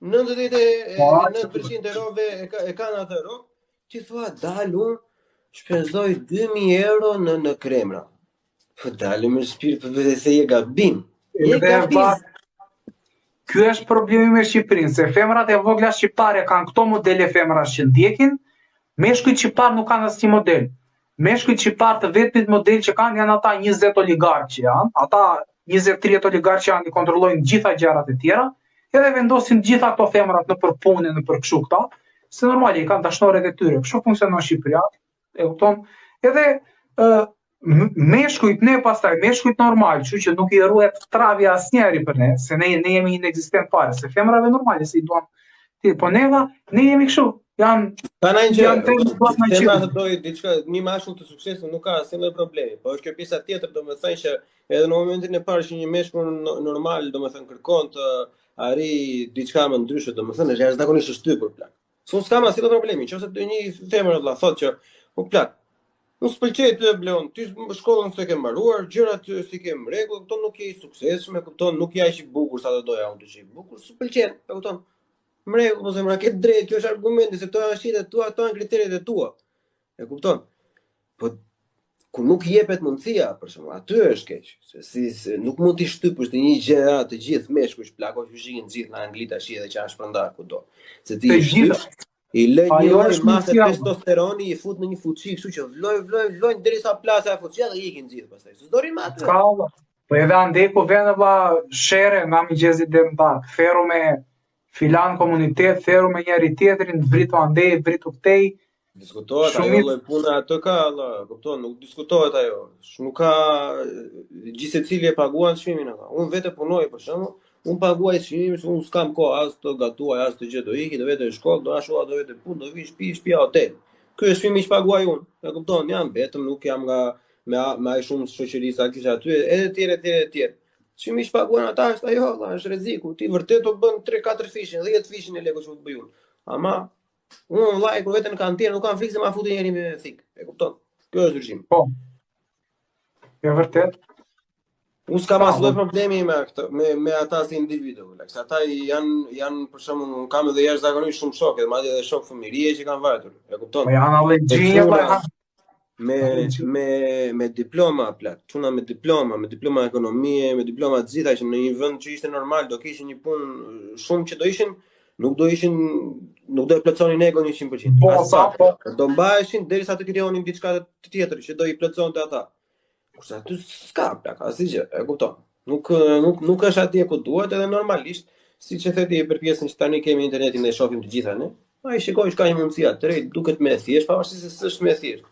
S1: 99% e robëve e, ka, e kanë atë rrogë. Ti thua dal unë shpenzoj 2000 euro në në kremra. Po dalim më shpirt, po vetë se je gabim. Je gabim.
S5: Ky është problemi me Shqipërinë, se femrat e vogla shqiptare kanë këto modele femrash që ndjekin, meshkujt shqiptar nuk kanë asnjë model. Meshkujt shqiptar të vetmit model që kanë janë ata 20 oligarkë që janë, ata 20-30 oligarkë që janë i kontrollojnë gjitha gjërat e tjera, edhe vendosin gjitha ato femrat nëpër punë, nëpër kështu këta, se normale i kanë dashnoret e tyre. Kështu funksionon Shqipëria, e kupton? Edhe ë meshkujt ne pastaj, meshkujt normal, kështu që nuk i rruhet travi asnjëri për ne, se ne ne jemi inekzistent fare, se femrave normale si i duam ti, po neva ne jemi kështu, janë
S1: Pa na një janë të femra të dojë diçka, një mashkull të suksesshëm nuk ka asnjë lloj problemi, po është kjo pjesa tjetër, domethënë që edhe në momentin e parë që një meshkull normal, domethënë kërkon të arrijë diçka më ndryshe, domethënë është jashtëzakonisht e shtypur plak. Se unë s'kam asnjë problemi, nëse do një femër vëlla thotë që o plak, unë s'pëlqej ty Bleon, ti shkollën s'e ke mbaruar, gjërat s'i ke në rregull, kupton nuk je i suksesshëm, e kupton nuk je aq i bukur sa do doja unë të ishe i bukur, s'pëlqen, e kupton. Në rregull, po zemra ke drejt, kjo është argumenti se këto janë shijet e tua, këto janë kriteret e tua. E kupton? Po kur nuk jepet mundësia, për shembull, aty është keq, se si se nuk mund t'i shtypësh të një gjë të gjithë meshkujt plako që ishin të gjithë në Angli tash edhe që janë shpërndar kudo. Se ti i shtyp, i lë një lloj mase testosteroni i fut në një fuçi, kështu që vloj vloj vlojnë derisa plas ajo fuçia dhe ikin gjithë pastaj. S'do rri më
S5: aty. Ka Po edhe andej ku vjen vlla sherre nga mëngjesi deri në darkë, theru me filan komunitet, theru me njëri tjetrin, vritu andej, vritu këtej.
S1: Diskutohet ajo lloj pune atë ka, valla, kupton, nuk diskutohet ajo. Nuk ka gjithsecili e paguan çmimin atë. Unë vetë punoj për shembull, unë paguaj çmimin se unë s'kam kohë as të gatuaj as të gjë, do iki, do vete në shkollë, do ashtu do vete punë, do vi në shtëpi, shtëpia hotel. Ky është çmimi që paguaj unë. E kupton, jam vetëm, nuk jam nga me me aq shumë shoqëri sa kisha aty, edhe të tjerë etj etj. Çmimi që paguajnë ata është ajo, valla, është rreziku. Ti vërtet do bën 3 4 fishin, 10 fishin e lekut që të bëj unë. Ama Unë vëllai kur vete në kantier nuk kam frikë se ma futi njeri me thik. E kupton? Kjo është ndryshimi.
S5: Po. E vërtet.
S1: Unë s'kam asnjë lloj problemi me këtë, me me ata si individë, vëlla. Se ata janë janë për shembull, unë kam edhe jashtëzakonisht shumë shokë, edhe madje edhe shokë fëmijërie që kanë vajtur. E kupton?
S5: Po janë allergji, vëlla.
S1: Me me me diploma plak, çuna me diploma, me diploma ekonomie, me diploma të gjitha që në një vend që ishte normal do kishin një punë shumë që do ishin nuk do ishin nuk do e plotësonin egon 100%.
S5: Po, sa po.
S1: Do mbaheshin derisa të krijonin diçka të tjetër që do i plotësonte ata. Kurse aty s'ka plak, asgjë, e kupton. Nuk nuk nuk është atje ku duhet edhe normalisht, siç e the ti për pjesën që tani kemi internetin dhe shohim të gjitha ne. Ai shikoi që ka një mundësi atë, duket më e thjeshtë, pavarësisht se s'është më e thjeshtë.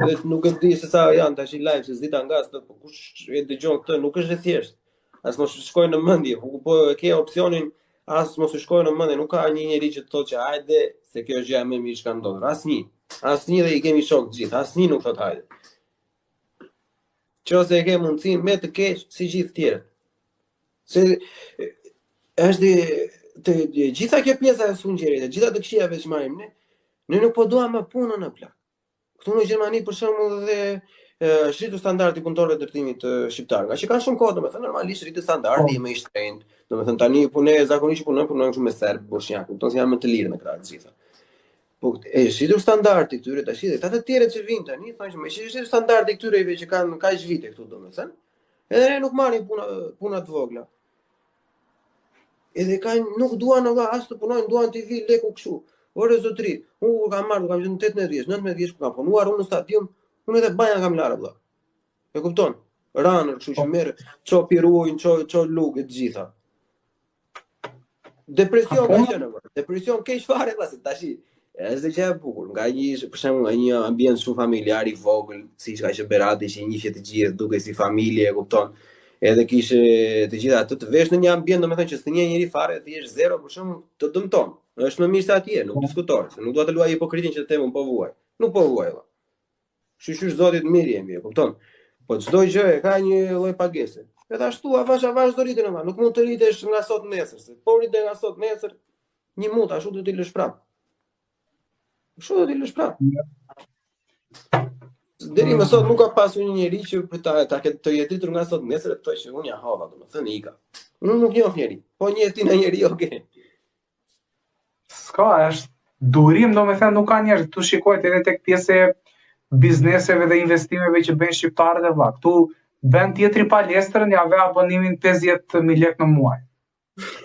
S1: Edhe nuk e di se sa janë tash live, se s'di ta ngas, po kush e dëgjon këtë, nuk është e thjeshtë. As mos të shkojë në mendje, po po e ke opsionin as mos të shkojë në mendje, nuk ka një njeri që të thotë që hajde se kjo është gjëja më e mirë që ka ndodhur. Asnjë. Asnjë dhe i kemi shok të gjithë, asnjë nuk thotë hajde. Qoftë se e ke mundësinë me të keq si gjithë tjerët. Se është të, të gjitha kjo pjesa e sungjerit, të gjitha të këqijave që marrim ne, ne nuk po duam më punën në plak. Këtu në Gjermani për shembull edhe është rritur standardi i punëtorëve të ndërtimit shqiptar, nga që kanë shumë kohë, domethënë normalisht rritet standardi po. më i shtrenjtë. Domethënë tani punë zakonisht punojnë punojnë kështu me serb, boshnjak, kupton se janë më të lirë në krah të gjitha. Po e është rritur standardi këtyre tash dhe këta të tjerët që vijnë tani thonë që meqë është rritur standardi këtyre që kanë kaq vite këtu domethënë, edhe ne nuk marrim puna puna të vogla. Edhe kanë nuk duan valla as të punojnë, duan t'i vi leku kështu. Ore zotri, unë kur kam marrë, kam qenë 18 vjeç, 19 vjeç kur kam punuar unë në stadium, unë edhe banjën kam larë valla. E kupton? Ranër, kështu që po. merr, ço pirujnë, ço ço lugë të gjitha. Depresion ka qenë, apo. Depresion keq fare pasi tash. Është gjë e bukur, nga një për shembull nga një ambient shumë familjar i vogël, siç ka qenë Berati që i njihje të gjithë, dukej si familje, e kupton. Edhe kishe të gjitha ato të vesh në një ambient, domethënë që s'të njeh njeri fare, ti je zero për shembull, të dëmton. Është më mirë se atje, nuk po. diskutohet, se nuk dua të luaj hipokritin që të them unë po vuaj. Nuk po vuaj valla. Shyqyr Zotit mirë jemi, e kupton? Po çdo gjë e ka një lloj pagese. Edhe ashtu avash avash do rriten ama, nuk mund të rritesh nga sot nesër, se po rrite nga sot nesër, një mut ashtu do t'i lësh prap. Ashtu do t'i lësh prap. Deri më sot nuk ka pasur një njeri që për ta ta ketë të jetë rritur nga sot nesër të thotë që unë ja hodha, domethënë ika. Unë nuk njoh njeri. Po njeh ti ndonjë njeri, okay.
S5: S'ka, është durim, domethënë, nuk ka njerëz, këtu shikohet edhe tek pjesë e bizneseve dhe investimeve që bëjnë shqiptarët e vlla. Këtu bën tjetri palestrën, ja ve abonimin 50.000 lekë në muaj.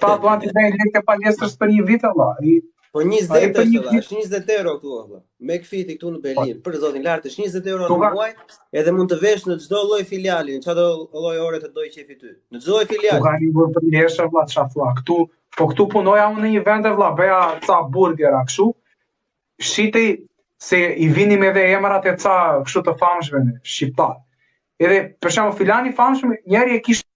S5: Ta duan t'i bëjnë lekë palestrës për një vit e vlla. I,
S1: Po 20 është valla, është 20 euro këtu valla. McFiti këtu në Berlin, po. për zotin lart është 20 euro në muaj, edhe mund të vesh në çdo lloj filiali, në çdo lloj ore të dojë qefi ty. Në çdo lloj filiali.
S5: Ku ka një burr për leshë valla, çfarë thua këtu? Po këtu punoja unë në një vend e vlla, bëja ca burgera kështu. Shitej se i vinim edhe emrat e ca kështu të famshme në shqiptar. Edhe për shembull filani i famshëm, njëri e kishte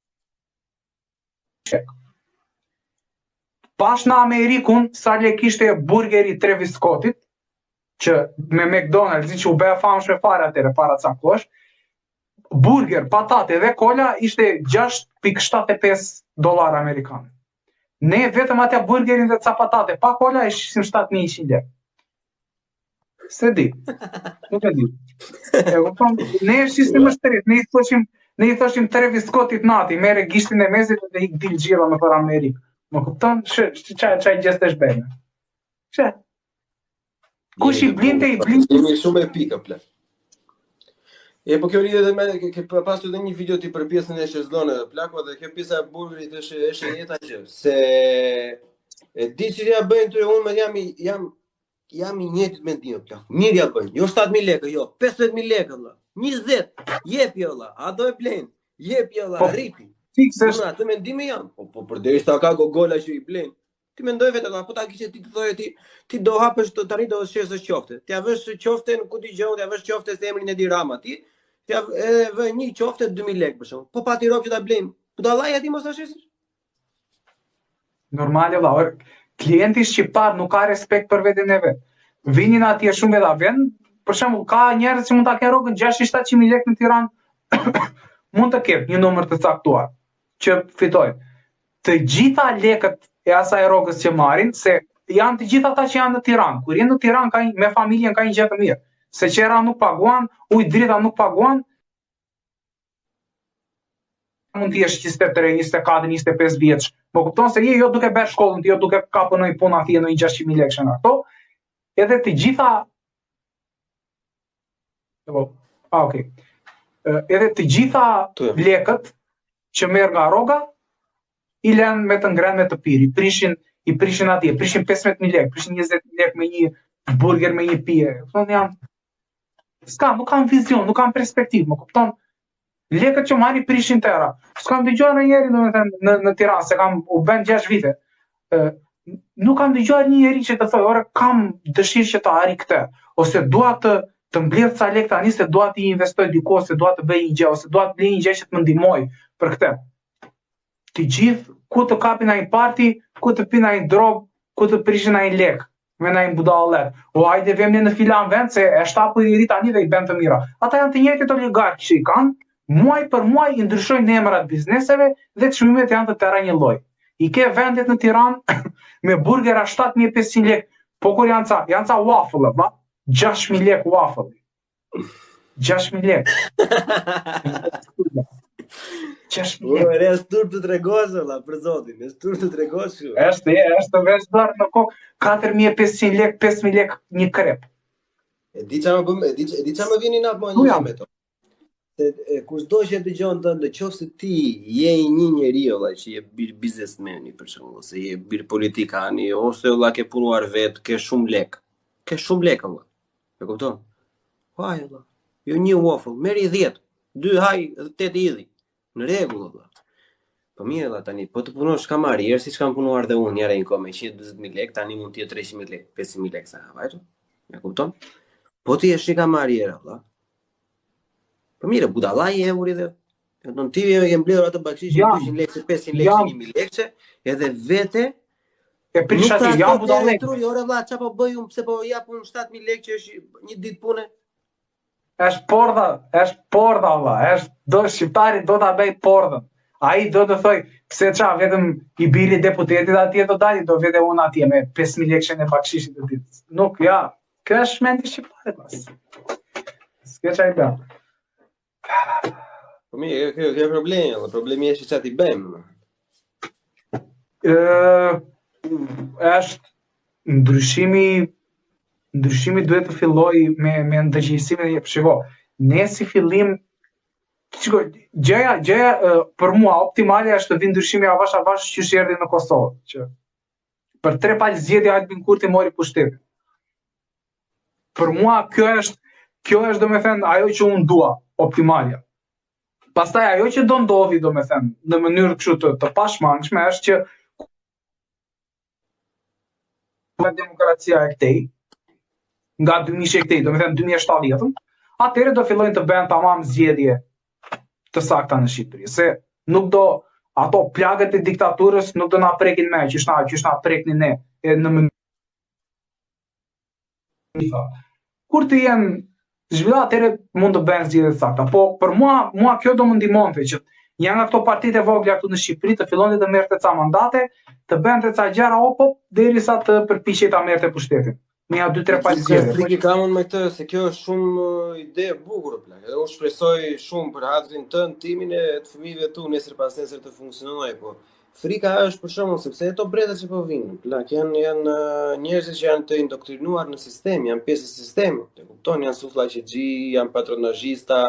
S5: Pash në Amerikun sa lek ishte burgeri Travis Scottit, që me McDonald's që u bë e famshme fare atëherë para ca kohësh, burger, patate dhe kola ishte 6.75 dollar amerikan. Ne vetëm atja burgerin dhe ca patate, pa kola e shisim 7100 lekë. S'e di. Nuk e di. E kupton, ne e shisnim më shtrenjtë, ne i thoshim, ne i thoshim Travis Scottit nati, merre gishtin e mesit dhe ik dil xhiro nëpër Amerikë. Më kupton? Shë, ça ça gjestesh bëjmë. Shë. Kush i blinte i blinte.
S1: Jemi shumë epikë plak. E po kjo lidhet edhe me ke, ke pasur edhe një video ti për pjesën e shezloneve plako dhe kjo pjesa e burgerit është është e njëjta gjë se e di që ja bëjnë ty unë me jam jam jam i njëjtit mendim plak. Mirë ja bëjnë. Jo 7000 lekë, jo 15000 lekë vëlla. 20. Jepi vëlla, a do e blejnë? Jepi vëlla, po, rripi.
S5: Fiks është.
S1: Unë atë mendim jam. Po po përderisa ka gogola që i blejnë. Ti mendoj vetë valla, po ta kishe ti të thoje ti, ti do hapësh të tani do të shesësh qofte. T'ia vësh qoften ku ti gjon, t'ia vësh qofte se emrin Edi Rama ti. T'ia edhe vë një qofte 2000 lekë për shembull. Po pati rob që ta blejnë. Budallai aty mos ta shesësh.
S5: Normale valla, or, klienti shqiptar nuk ka respekt për veten e vet. Vinin atje shumë veta vend, për shembull ka njerëz që mund ta kenë rrogën 600-700 mijë lekë në Tiranë, mund të ketë një numër të caktuar që fitojnë. Të gjitha lekët e asaj rrogës që marrin, se janë të gjithë ata që janë në Tiranë. Kur jenë në Tiranë ka me familjen ka një gjë të mirë, se qera nuk paguan, ujë drita nuk paguan, mund të jesh 23, 24, 25 vjeç. Më kupton se je jo duke bërë shkollën, ti jo duke kapur ndonjë punë atje në 600.000 lekë nga ato. Edhe të gjitha Po. Ah, okay. Edhe të gjitha lekët që merr nga rroga i lën me të ngrënë me të pirë, i prishin i prishin atje, prishin 15000 lekë, prishin 20000 lekë me një burger me një pije. Thonë janë S'ka, nuk kam vizion, nuk kam perspektivë, më kupton? Lekët që marrin prishin tëra. S'kam dëgjuar ndonjëri, domethënë, në në Tiranë, se kam u bën 6 vite. Ë nuk kam dëgjuar një njeri që të thotë, "Ore, kam dëshirë që të arrij këtë", ose dua të të mbledh ca lekë tani se dua t'i investoj diku ose dua të bëj një gjë ose dua të blej një gjë që të më ndihmojë për këtë. Të gjithë ku të kapin ai party, ku të pinë ai drogë, ku të prishin ai lek, me nai budallallëk. O hajde vemi në filan vend se është hapur i ri tani dhe i bën të mira. Ata janë të njëjtit oligarkë që i kanë, muaj për muaj i ndryshojnë emrat bizneseve dhe çmimet janë të tëra një lloj. I ke vendet në Tiranë me burgera 7500 lekë, po kur janë ca, janë ca waffle, ba? 6000 lekë waffle. 6000 lekë.
S1: 6000 lekë. Ore, është turp të tregosh valla, për zotin, është turp të tregosh
S5: kështu. Është, është të vesh dorë në kokë 4500 lekë, 5000 lekë një krep.
S1: E di çfarë më bën, e di e di çfarë më vjen inat mua një me to. Se e, kushdo që e dëgjon të në qoftë se ti je një njeri valla që je bir biznesmeni për shembull ose je bir politikani ose valla ke punuar vet, ke shumë lek. Ke shumë lek valla. E kupton? Po haj valla. Jo një waffle, merri 10, 2 haj, 8 hidhi. Në rregull valla. Po mirë valla tani, po të punosh kamarier, siç kam punuar dhe unë njëherë një kohë me 140.000 lekë, tani mund të jetë 300.000 lekë, 500.000 lekë sa ka vajtur. E kupton? Po ti je shi kamarier valla. Po mirë, budalla je uri dhe E kupton ti e ke mbledhur atë bakshishin ja, 200 lekë, 500 lekë, 1000 lekë, edhe vete
S5: E prish aty, jam
S1: budallë. Truri, ore vlla, çfarë po bëj unë, pse po jap unë 7000 lekë që është një ditë pune?
S5: Është pordha, është pordha vlla, është do shqiptari do ta bëj pordhën. Ai do të thoj, pse ça, vetëm i biri deputetit atje do dali, do vete unë atje me 5000 lekë në bakshishit të ditës. Nuk, ja, kjo është mendje shqiptare pas. S'ke ça i bën.
S1: Po mirë, kjo kjo është problemi, dhe problemi është çfarë t'i bëjmë.
S5: Ë është ndryshimi ndryshimi duhet të fillojë me me ndërgjegjësimin e shiko. Ne si fillim shiko, gjëja gjëja për mua optimale është të vinë ndryshimi avash avash qysh erdhi në Kosovë, që për tre palë zgjedhje Albin Kurti mori pushtetin. Për mua kjo është kjo është domethënë ajo që unë dua, optimalja. Pastaj ajo që do ndodhi domethënë në mënyrë kështu të, të pashmangshme është që nga demokracia e këtej, nga 2000 e këtej, domethënë 2070-ën, atëherë do fillojnë të bëhen tamam zgjedhje të sakta në Shqipëri, se nuk do ato plagët e diktaturës nuk do na prekin më, qysh na qysh na preknin ne, e në mënyrë Kur të jenë zhvilluar atëherë mund të bëhen zgjedhje të sakta. Po për mua, mua kjo do më ndihmonte që një nga këto partitë e vogla këtu në Shqipëri të fillonte të merrte ca mandate, të bënte ca gjëra opo derisa të përpiqej ta merrte pushtetin. Me ja dy tre palë
S1: zgjedhje. Frikë kam unë me këtë se kjo është shumë uh, ide e bukur plak. Edhe unë shpresoj shumë për hatrin tënd, timin e të fëmijëve tu nesër pas nesër të funksionojë, po Frika është për shembull sepse ato brezat që po vinë, plak janë janë njerëz që janë të indoktrinuar në sistem, janë pjesë e sistemit, e kupton, janë sufllaqexhi, janë patronazhista,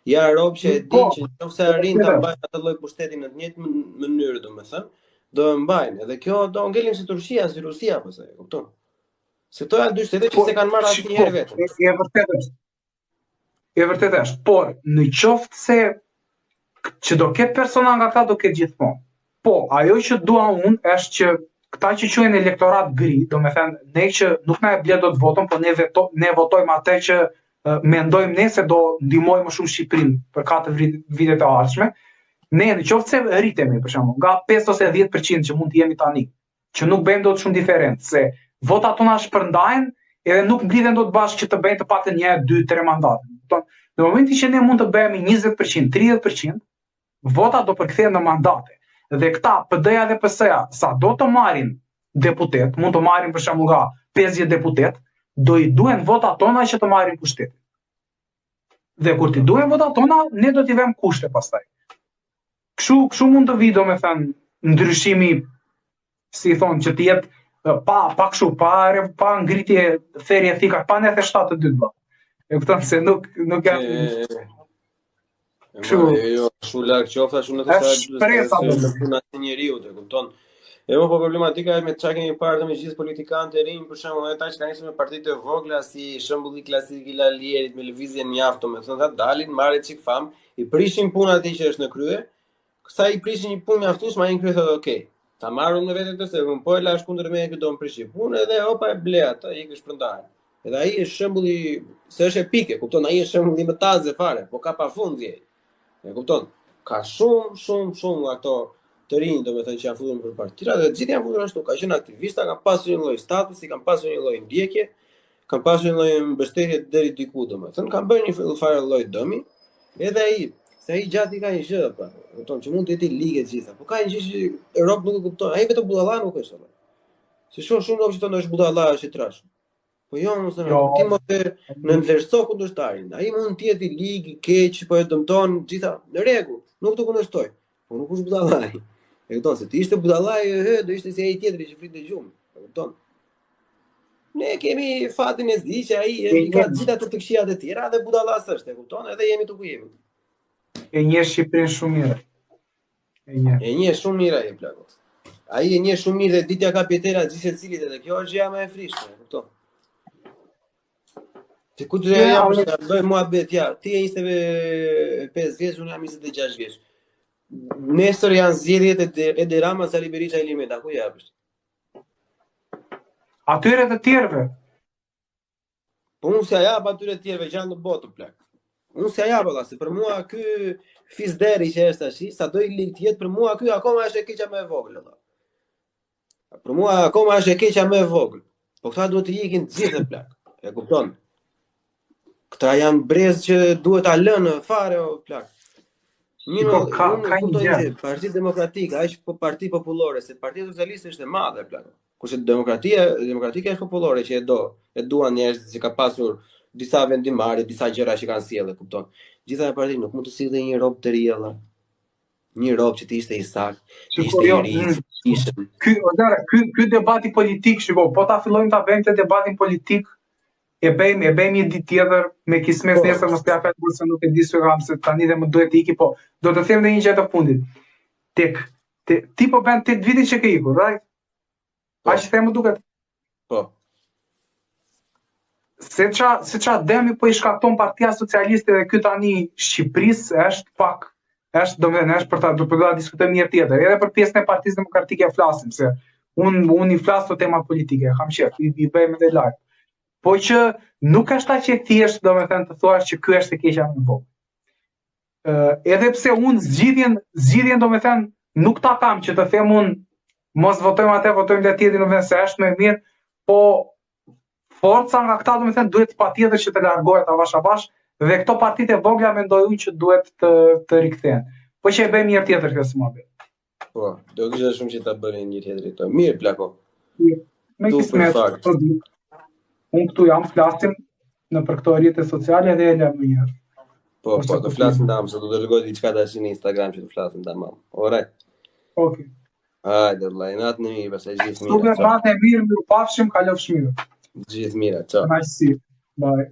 S1: janë rob që e dinë po, që nëse arrin ta mbajnë atë lloj pushteti në të njëjtën mënyrë, domethënë, do e mbajnë. Edhe kjo do ngelim si Turqia, si Rusia pastaj, e kupton? Se këto janë dy shtete që po, s'e kanë marrë asnjëherë
S5: po, vetëm. E vërtetë është. E vërtetë është, por në qoftë se që do ketë persona nga këta do ketë gjithmonë. Po, ajo që dua unë është që Këta që quhen elektorat gri, domethënë ne që nuk na e ble dot votën, po ne veto, ne votojmë atë që mendojmë ne se do ndihmojë më shumë Shqipërinë për katër vitet e ardhshme, ne në qoftë se rritemi për shembull nga 5 ose 10% që mund të jemi tani, që nuk bëjmë dot shumë diferencë, se votat tona shpërndahen edhe nuk mblidhen dot bashkë që të bëjnë të paktën 1, 2, 3 mandate. Kupton? Në momentin që ne mund të bëhemi 20%, 30%, votat do përkthehen në mandate. Dhe këta PD-ja dhe PS-ja, sa do të marrin deputet, mund të marrin për shembull nga 50 deputet, do i duhen votat tona që të marrin pushtetin. Dhe kur t'i duhen votat tona, ne do t'i vëmë kushte pastaj. Kështu, kështu mund të vijë, domethënë, ndryshimi, si i thonë, që të jetë pa, pa kështu, pa, pa ngritje therje thika, pa 97 të dy, E kupton se nuk nuk janë
S1: Kështu, jo, jo, kështu larg qoftë ashtu në të sa
S5: shpresa
S1: do të puna e njeriu, e kupton. E mo po problematika është me çka kemi parë dhe me gjithë politikanët e rinj, për shembull, ata që kanë nisur me partitë e vogla si shembulli klasik i Lalierit me lëvizjen mjaft, domethënë ata dalin, marrin çik famë, i prishin punën atij që është në krye, kësa i prishin një punë mjaftueshme, ai në krye thotë, "Ok, ta marr unë me vete këtë se unë po e lash kundër meje ky do më prishi punë edhe opa e ble atë, i shpërndahen. Edhe ai është shembulli se është epike, kupton, ai është shembulli më taze fare, po ka pafund dje. E kupton? Ka shumë, shumë, shumë nga ato të rinj, domethënë që janë futur në partira dhe të gjithë janë futur ashtu, ka qenë aktivista, kanë pasur një lloj statusi, kanë pasur një lloj ndjekje, kanë pasur një lloj mbështetje deri diku, domethënë, kanë bërë një farë lloj dëmi, edhe ai, se ai gjatë i ka një gjë, pra, kupton, që mund të jetë i ligë e gjitha, po ka një gjë që robt nuk e kupton, ai vetëm budalla nuk është, apo. Se shumë shumë rob që thonë është budalla, është i trash. Po jo, mos e jo. ti mos e nënvlerëso kundërshtarin. Ai mund të jetë i lig, i keq, po e dëmton gjitha. Në rregull, nuk të kundërshtoj. Po nuk është budallai. E kupton se të ishte budallai, e do ishte si ai tjetri që flinte gjumë. E kupton? Ne kemi fatin e zi që ai e ka të gjitha të këqijat e tjera dhe budalla s'është, e kupton? Edhe jemi tu ku jemi.
S5: E njeh Shqipërinë shumë mirë.
S1: E njeh. E njeh shumë mirë ai plako. Ai e njeh shumë mirë dhe di t'ia kapi tela gjithsecilit edhe kjo është gjëja më e frikshme, e kupton? Ti ku do të jam të bëj muhabet ja, ti je 25 vjeç, unë jam 26 vjeç. Nesër janë zgjedhjet e Edi Rama, Sali Berisha, Ilir Meta, ku japësh?
S5: Atyre të tjerëve.
S1: Po unë s'ia jap atyre të tjerëve që janë në botë plak. Unë s'ia jap valla, se për mua ky fis derri që është tash, sado i lig të jetë për mua ky akoma është e keqja më e vogël valla. Për mua akoma është e keqja më e vogël. Po këta duhet të ikin të gjithë plak. E kupton? Këta janë brez që duhet ta lënë fare o plak. Një
S5: po, ka, ka një gjë.
S1: Partia Demokratike, aq po parti popullore, se Partia Socialiste është e madhe plak. Kurse demokratia, demokratike është popullore që e do, e duan njerëzit që ka pasur disa vendimmarrje, disa gjëra që kanë sjellë, kupton. Gjithë ajo parti nuk mund të sillte një rob të ri valla. Një rob që të ishte i saktë, të ishte
S5: jo,
S1: i ri,
S5: mm,
S1: ishte.
S5: Ky, o zara, ky ky debati politik, shiko, po ta fillojmë ta bëjmë këtë debatin politik, e bëjmë, e bëjmë një ditë tjetër me kismet po. nesër mos t'ia fal se nuk e di se kam se tani dhe më duhet të iki, po do të them edhe një gjë të fundit. Tek te, ti po bën 8 vite që ke ikur, right? Po. Aq them më duket.
S1: Po.
S5: Se ça, se ça dëmi po i shkakton Partia Socialiste dhe ky tani Shqipërisë është pak është domethënë është për ta do të diskutojmë një herë tjetër. Edhe për pjesën e Partisë Demokratike flasim se un un i flas të tema politike, kam qejf, i, i bëjmë edhe live. Po që nuk është aq e thjeshtë domethënë të thuash që ky është e keqja më e vogël. edhe pse unë zgjidhjen, zgjidhjen domethënë, nuk ta kam që të them unë, mos votojmë atë, votojmë të tjetrin, domethënë se është më e mirë, po forca nga këta domethënë duhet patjetër që të largohet avash avash, dhe këto partitë e vogla mendoj unë që duhet të, të rikthehen. Po që e bëjmë një herë tjetër këtë si muhabet.
S1: Po, do kisha shumë që ta bënim një tjetër këtë. Mirë, plako.
S5: Me kismet, po di. Unë këtu jam, flasim nëpër këto rrjete sociale dhe e lëmë një herë.
S1: Po, po, do flasim tamam, se do të dërgoj diçka tash në Instagram që të flasim tamam. Alright.
S5: Okej. Okay.
S1: Hajde, vëlla, natën e mirë, pastaj
S5: gjithë mirë. Super, natën e mirë, mirupafshim, kalofsh mirë.
S1: Gjithë mirë, ciao.
S5: Kënaqësi. Bye.